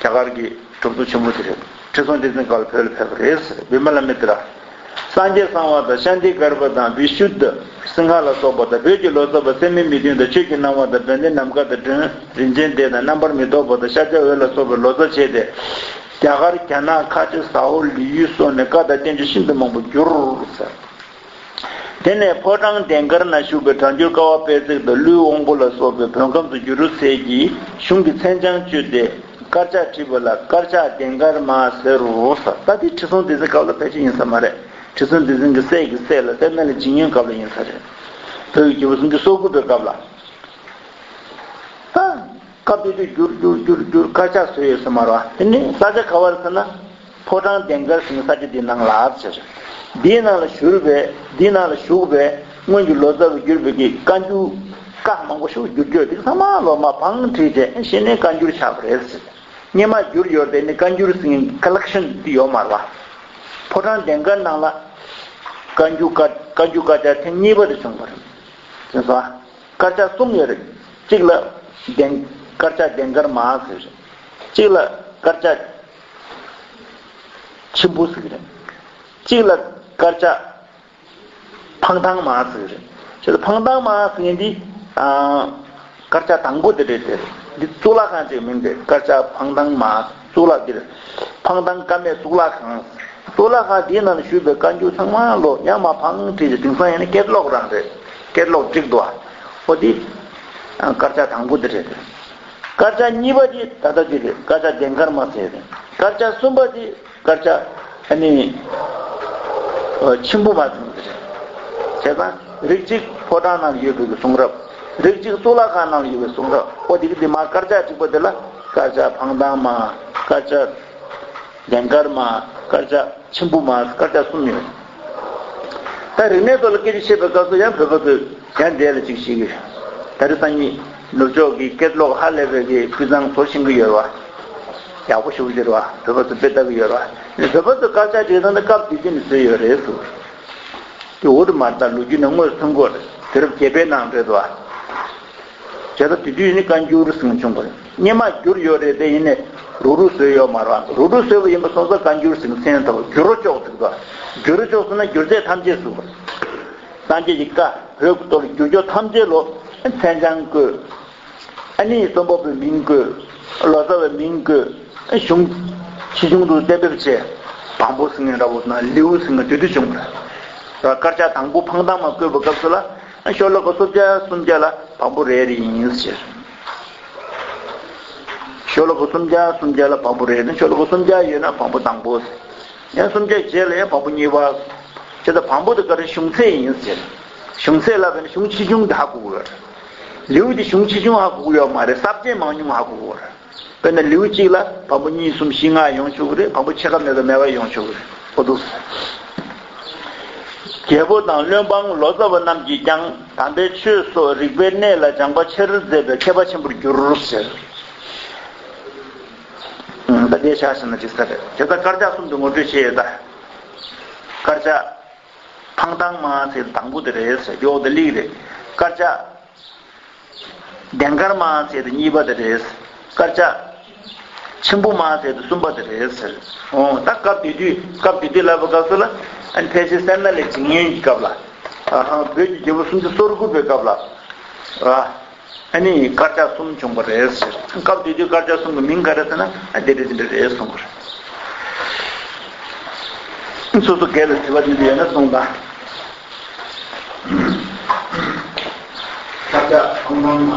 རྒྱ་གར་གྱི་གྲུབ་ཐོབ་ཆེན་པོ་དེ་རེད། ཁྲི་སྲོང་ལྡེ་བཙན་སྐབས་ལ་བོད་ལ་ཕེབས་པ་རེད་ཟེར། བི་མ་ལ་མི་ཏྲ། སངས་རྒྱས་གསང་བ་དང་ཤཱནྟི་གརྦྷ་དང་བི་ཤུདྡྷ་སིང་ཧ་ལ་སོགས་པ་དང་བོད་ཀྱི་ལོ་ཙཱ་བ་སད་མི་མི་ཐུན་དང་ཆོས་ཀྱི་སྣང་བ་དང་བན་དེ་ནམ་མཁའ་དང་སྒྲོན་རིན་ཆེན་སྡེ་དང་རྣམ་པར་མི་རྟོག་པ་དང་ཤཱཀྱ་འོད་ལ་སོགས་པའི་ལོ་ཙཱ་བྱས་ཏེ། རྒྱ་གར་རྒྱ་ནག་ཁ་ཆེ་ཟ་ཧོར་ལི་ཡུལ་སོགས་ནས་བཀའ་དང་བསྟན་བཅོས་ཤིན་ཏུ་མང་པོ་བསྒྱུར་ཟེར། དེ་ནས་ཕོ་བྲང་ལྡན་དཀར་ན་བཞུགས་པའི་སྒྲ་སྒྱུར་ཀ་བ་དཔལ་བརྩེགས་དང་ཀླུའི་དབང་པོ་ལ་སོགས་པའི་བོད་ཁམས་སུ་བསྒྱུར་རུ་ཚད་ཀྱིས་གཞུང་གི་མཚན་བྱང་བཅོས་ཏེ་དཀར་ཆག་བྲིས་པ་ལ་དཀར་ཆག་ལྡན་དཀར་མ་ཟེར་རོ་ཟེར། ད་དེ་ཁྲི་སྲོང་ལྡེ་བཙན་སྐབས་ལ་ཕལ་ཆེར་ཡིན་ས་མ་རེད། ཁྲི་སྲོང་ལྡེ་བཙན་གྱི་སྲས་ཀྱི་སྲས་ལ་སྲས་མོ་ལ་བྱིན་ཡོན་སྐབས་ལ་ཡིན་ས་རེད། བོད་ཀྱི་རྒྱལ་པོ་སུམ་ཅུ་སོ་དགུ་པའི་སྐབས་ལ། ད། སྐབས་དེ་དུས་བསྒྱུར་བསྒྱུར་བསྒྱུར་བསྒྱུར་དཀར་ཆག་བཟོས་ཡོད་ས་མ་རེད་བ། དེ་ནི་ས་ཆ་ག་བར་ཟེར་ན། ཕོ་བྲང་ལྡན་དཀར་ཟེར་ས་ཆ་འདིའི་ནང་ལ་ཟེར། འདིའི་ནང་ལ་བཞུགས་པའི་འདིའི་ནང་ལ་བཞུགས་པའི་སྔོན་གྱི་ལོ་ཙཱ་བས་བསྒྱུར་བའི་གི་བཀའ་འགྱུར། བཀའ་མང་པོ་ཞིག་བསྒྱུར་བསྒྱུར་དེ་ཚང་མ་ལོ་མ་བང་བྲིས་ཏེ་གཞི་ནས་བཀའ་འགྱུར་ཆགས་པ་རེད་ཟེར། སྔོན་མ་བསྒྱུར་ཡོད་དེ་ནི་བཀའ་འགྱུར་ཟེར་མཁན་གི་ཀ་ལེག་ཤན་དེ་ཡོད་མ་རེད་བ། ཕོ་བྲང་ལྡན་དཀར་ནང་ལ་བཀའ་འགྱུར་བཀའ་བཀའ་འགྱུར་དཀར་ཆག་ཐེངས་གཉིས་པ་དེ་བྱུང་བ་རེད། དེ་ཚོ། དཀར་ཆག་གསུམ་ཡོད་རེད། གཅིག་ལ་ལྡན་དཀར་ཆག་ལྡན་དཀར་མ་ཟེར་རེད། གཅིག་ལ་དཀར་ཆག་ཆེན་པོ་ཟེར་གྱི་རེད། གཅིག་ལ་དཀར་ཆག་འཕང་ཐང་མ་ཟེར་གྱི་རེད། བྱས་ཙང་འཕང་ཐང་མ་ཟེར་མཁན་འདི། ཨ། དཀར་ཆག་དང་པོ་དེ་རེད་དེ། འདི་གཙུག་ལག་ཁང་ཅིག་མིང་དེ་དཀར་ཆག་འཕང་ཐང་མ། གཙུག་ལག་འདིར། འཕང་ཐང་ཀ་མད་གཙུག་ལག་ཁང་། གཙུག་ལག་ཁང་འདིའི་ནང་ལ་བཞུགས་པའི་བཀའ་འགྱུར་ཚང་མ་ལོ་ཡང་མ་བང་བྲིས་ཏེ་དེང་སང་ཡང་ན་ཀེ་ཊ་ལོག་རང་རེད། ཀེ་ཊ་ལོག་བསྒྲིགས་འདུག་བ། འོ་དེ། དཀར་ཆག་དང་པོ་དེ་རེད། དཀར་ཆག་གཉིས་པ་དེ་ད་ལྟ་དེ་རེད། དཀར་ཆག་ལྡན་དཀར་མ་ཟེར་རེད། དཀར་ཆག་གསུམ་པ་དེ་དཀར་ཆག་ཨ་ནི། ཆེན་པོ་མ་ཟེར་རེད། བྱས་ཙང་རིགས་གཅིག་ཕོ་བྲང་ནང་ཡོད་པའི་གསུང་རབ། རིགས་གཅིག་གཙུག་ལག་ཁང་ནང་ཡོད་པའི་གསུང་རབ། འོ་དེ་གི་དེ་མ་དཀར་ཆག་གཅིག་པ་དེ་ལ་དཀར་ཆག་འཕང་ཐང་མ། དཀར་ཆག་ལྡན་དཀར་མ། དཀར་ཆག་ཆེན་པོ་མ། དཀར་ཆག་གསུམ་ཡོད། ད་རིག་གནས་ཐོག་ལ་སྐད་ཆ་བཤད་པའི་སྐབས་སུ་ཡང་བོད་པ་ཚོས་ཡང་འདས་ལ་ཅིག་ཤེས་ཀྱི་ཡོད། ད་རེས་སང་ཉིན་ནུབ་ཕྱོགས་ཀྱི་སྐད་ཀློག་ཧ་ལས་པའི་གི་སྤུས་གཙང་བཟོ་ཤེས་ཀྱི་ཡོད་རེད་བ། ཡག་པོ་ཞེ་པོ་ཅིག་རེད་བ། བོད་པ་ཚོ་དཔེ་ལྟ་གི་ཡོད་རེད་བ། བོད་པ་ཚོ་དཀར་ཆག་བྲིས་སྟངས་དེ་སྐབས་དེ་དུས་ནས་བཟོས་ཡོད་རེད་ཟེར། དེ་འོ་དུ་མ་ད་ལོ་རྒྱུས་ནང་དངོས་སུ་ཐོན་གོ་རེད། དུས་རབས་བརྒྱད་པའི་ནང་རེད་བ། བྱས་ཙང་དེ་དུས་ནི་བཀའ་འགྱུར་ཟེར་ནས་བྱུང་བ་རེད། སྔོན་མ་བསྒྱུར་ཡོད་རེད་དེ་ཡིན་ནའི་རུག་རུག་བཟོས་ཡོད་མ་རེད་བ། རུག་རུག་བཟོས་པ་ཡིན་པ་སོང་ཙང་བཀའ་འགྱུར་ཟེར་ནས་མཚན་ཐོགས། བསྒྱུར་རོ་ཅོག་ཟེར་གི་འདུག་བསྒྱུར་རོ་ཅོག་ཟེར་ན་བསྒྱུར་ཚད་ཐམས་ཅད་ཟེར་བ་རེད། སངས་རྒྱས་ཀྱི་བཀའ་བོད་ཀྱི་ཐོག་ལ་བསྒྱུར་ཅོག་ཐམས་ཅད་ལོ་མཚན་བྱང་བཀོད། ཨ་ནི་རྩོམ་པ་པོའི་མིང་བཀོད། ལོ་ཙཱ་བའི་མིང་བཀོད། གཞུང་ཆེ་ཆུང་དུ་གཏན་འབེབས་བྱས། བམ་པོ་ཟེར་མཁན་འདྲ་བོ་དང་ལེའུ་ཟེར་མཁན་དེ་དུས་བྱུང་བ་རེད། དཀར་ཆག་དང་པོ་འཕང་ཐང་མ་བཀོད་པའི་སྐབས་སུ་ལ་ཤོ་ལོ་ཀ་སུམ་བརྒྱ་སུམ་བརྒྱ་ལ་བམ་པོ་རེ་རེ་ཡིན་ཟེར། ཤོ་ལོ་ཀ་སུམ་བརྒྱ་སུམ་བརྒྱ་ལ་བམ་པོ་རེ་རེ། ཤོ་ལོ་ཀ་སུམ་བརྒྱ་ཡོད་ན་བམ་པོ་དང་པོ་ཟེར། ཡང་སུམ་བརྒྱ་རྗེས་ལ་ཡང་བམ་པོ་གཉིས་པ། བྱས་ཙང་བམ་པོ་དེ་ག་རེ་གཞུང་ཚད་ཡིན་ཟེར། གཞུང་ཚད་ལ་བས་ན་གཞུང་ཆེ་ཆུང་དེ་ཧ་གོ་དགོས་རེད། ལེའུ་དེ་གཞུང་ཆེ་ཆུང་ཧ་གོ་གི་ཡོད་མ་རེད། ས་བཅད་མང་ཉུང་ཧ་གོ་དགོས་རེད། དཔེར་ན་ལེའུ་གཅིག་ལ་བམ་པོ་གཉིས་གསུམ་བཞི་ལྔ་ཡོང་ཆོག་གི་རེད། བམ་པོ་ཕྱེད་ཀ་མེད་པ་མེད་པ་ཡོང་ཆོག་གི་རེད། ཨོ་འདུག་རྒྱལ་པོ་དང་བློན་འབངས་ལོ་ཙཱ་བ་རྣམས་ཀྱིས་ཀྱང་དམ་པའི་ཆོས་སོགས་རིག་པའི་གནས་ལ་སྦྱངས་པ་ཆེར་མཛད་པའི་མཁས་པ་ཆེན་པོར་གྱུར་ཟེར། ད་དེ་ཆ་བཞག་ན་འགྲིག་ས་རེད། དེ་ལྟར་དཀར་ཆག་གསུམ་དུ་ངོ་སྤྲོད་བྱེད་ཡོད་ད། དཀར་ཆག་འཕང་ཐང་མ་ཟེར་དང་པོ་དེ་རེད་ཟེར། འོག་ཏུ་སླེབས་རེད། དཀར་ཆག་ལྡན་དཀར་མ་ཟེར་དེ་གཉིས་པ་དེ་རེད། དཀར་ཆག་ཆེན་པོ་མ་ཟེར་དེ་གསུམ་པ་དེ་རེད་ཟེར། འོ་ད་སྐབས་དེ་དུས་སྐབས་དེ་དུས་ལབ་པའི་སྐབས་སུ་ལ་ཨ་ནི་ཕལ་ཆེར་སད་ན་ལས་འཇིགས་ཉེན་གྱི་སྐབས་ལ། ཨ་ཧང་བོད་ཀྱི་རྒྱལ་པོ་སུམ་ཅུ་སོ་དགུ་པའི་སྐབས་ལ། ཨ་ནི་དཀར་ཆག་གསུམ་བྱུང་བ་རེད་ཟེར། སྐབས་དེ་དུས་དཀར་ཆག་གསུམ་གྱི་མིང་ག་རེ་ཟེར་ན་ཨ་དེ་རེད་དེ་འདྲ་རེད་གསུངས་པ་རེད། སོ་སོ་སྒེར་ལ་དྲི་བ་འདི་འདྲ་ཡོད་ན་གསུངས་དང་། དཀར་ཆག་ཐང་ཐང་མ།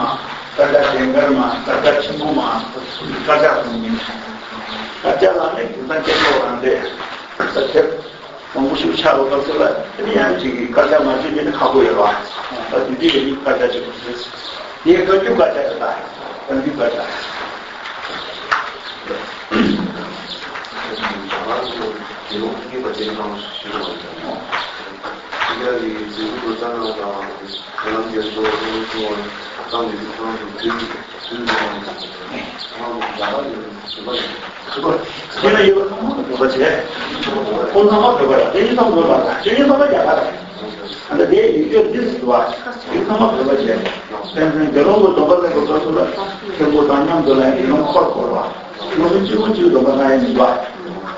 དཀར་ཆག་ལྡན་དཀར་མ། དཀར་ཆག་ཆེན་པོ་མ། དཀར་ཆག་གསུམ་ཡིན། དཀར་ཆག་ལ་ནི་དེང་སང་སྐད་ཆ་བ་རང་རེད། ད་དེབ་མང་པོ་ཞིག་ཆགས་པའི་སྐབས་སུ་ལ་ཨ་ནི་ཡང་ཅིག་གིས་དཀར་ཆག་མ་བརྗོད་པ་ནི་ཁག་པོ་ཡོད་པ། ད་དེ་དུས་ལ་ནི་དཀར་ཆག་ཅིག་རེད། ངས་བཀའ་བརྒྱུད་དཀར་ཆག་རེད་ད། བཀའ་བརྒྱུད་དཀར་ཆག་ཁྱེད་ལ་ཡོད་པ་ཚང་མ་འདོན་པ་བྱས། ཁོང་ཚང་མ་བོད་པ་རེད། དེ་ཡིན་ཙང་བོད་པ་དང་དེ་ཡིན་ཙང་རྒྱ་གར་རེད། ཨ་ནི་དེ་ཡིན་རྒྱུ་འདི་རེད་བ། དེ་ཚང་མ་བོད་པ་བྱས། དེ་ཚང་དགེ་སློང་གི་སྡོམ་པ་ལེན་པའི་སྐབས་སུ་ལ་མཁན་པོ་དང་མཉམ་དུ་ལ་དགེ་སློང་འཁོར་བསྐོར་བ། ཁོང་ཚོ་གཅིག་པུ་གཅིག་སྡོམ་པ་གནང་ཡ་མིན་པ། བྱས་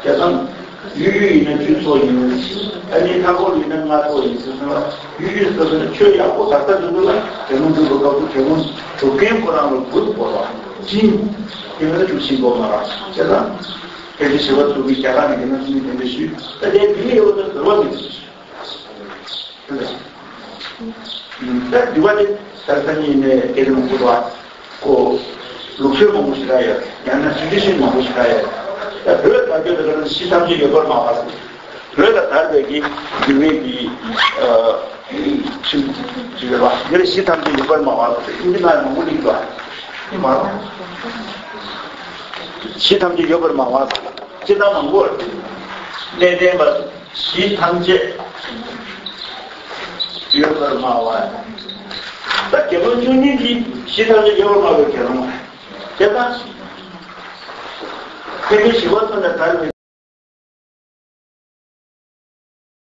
ཙང་། ཡུལ་ཡུལ་ཡིན་ན་བཅུ་ཚོགས་ཡིན། ཨ་ནི་མཐའ་འཁོར་ཡིན་ན་ལྔ་ཚོགས་ཡིན་ཟེར་སོང་ལ། ཡུལ་ཡུལ་ཟེར་སོང་ན་ཆོས་ཡག་པོ་ག་ས་འདུག་ལ་དེ་མོ་འདུག་པའི་སྐབས་སུ་དེ་མོ་སྒྲུབ་མཁན་ཁོ་རང་ལ་དགོས་དགོས་པ་ཅིང་། དེ་མིན་ན་སྒྲུབ་ཤིང་དགོས་མ་རེད། བྱས་ཙང་། ཕལ་ཆེར་ཞི་བ་འཚོ་གིས་རྒྱ་གར་ནས་དེ་མོ་ཚུལ་དེ་འདྲ་ཞུས། ད་དེ་དེ་ཡོད་པ་ད་བོད་པ་མིན། ད་འདི་བ་དེ་ད་ལྟ་ཉིད་ནས་སྐད་མང་པོ་དང་ཁོ་ལུགས་སྲོལ་མང་པོ་ཞིག་རག་ཡོད། ཡང་ན་ཊི་རེ་ཌི་ཤན་མང་པོ་ཞིག་རག་ཡོད། ད་བོད་དར་རྒྱས་དེ་ག་ནང་གཞི་ཐམས་ཅད་ཡོད་པར་སྨྲ་བ་ཟེར། བོད་ལ་དར་བའི་གི་འགྱུར་བའི་གི་ཁྲིམས་ཅིག་ཡོད་པ། འདིར་གཞི་ཐམས་ཅད་ཡོད་པར་སྨྲ་བ་ཟེར། འདི་ན་མང་པོ་ཡིན་པ། འདི་མ་རེད། གཞི་ཐམས་ཅད་ཡོད་པར་སྨྲ་བ་ཟེར། སྤྱིར་བཏང་མང་པོ་གནས་བརྟན་པ། གཞི་ཐམས་ཅད་ཡོད་པར་སྨྲ་བ། ད་དགེ་སློང་བཅུ་གཉིས་ཀྱིས་གཞི་ཐམས་ཅད་ཡོད་པར་སྨྲ་བའི་དགེ་སློང་རེད། དེ་ལྟར་ཐེག་པའི་ཞི་བ་འཚོ་ནས་དར་བའི།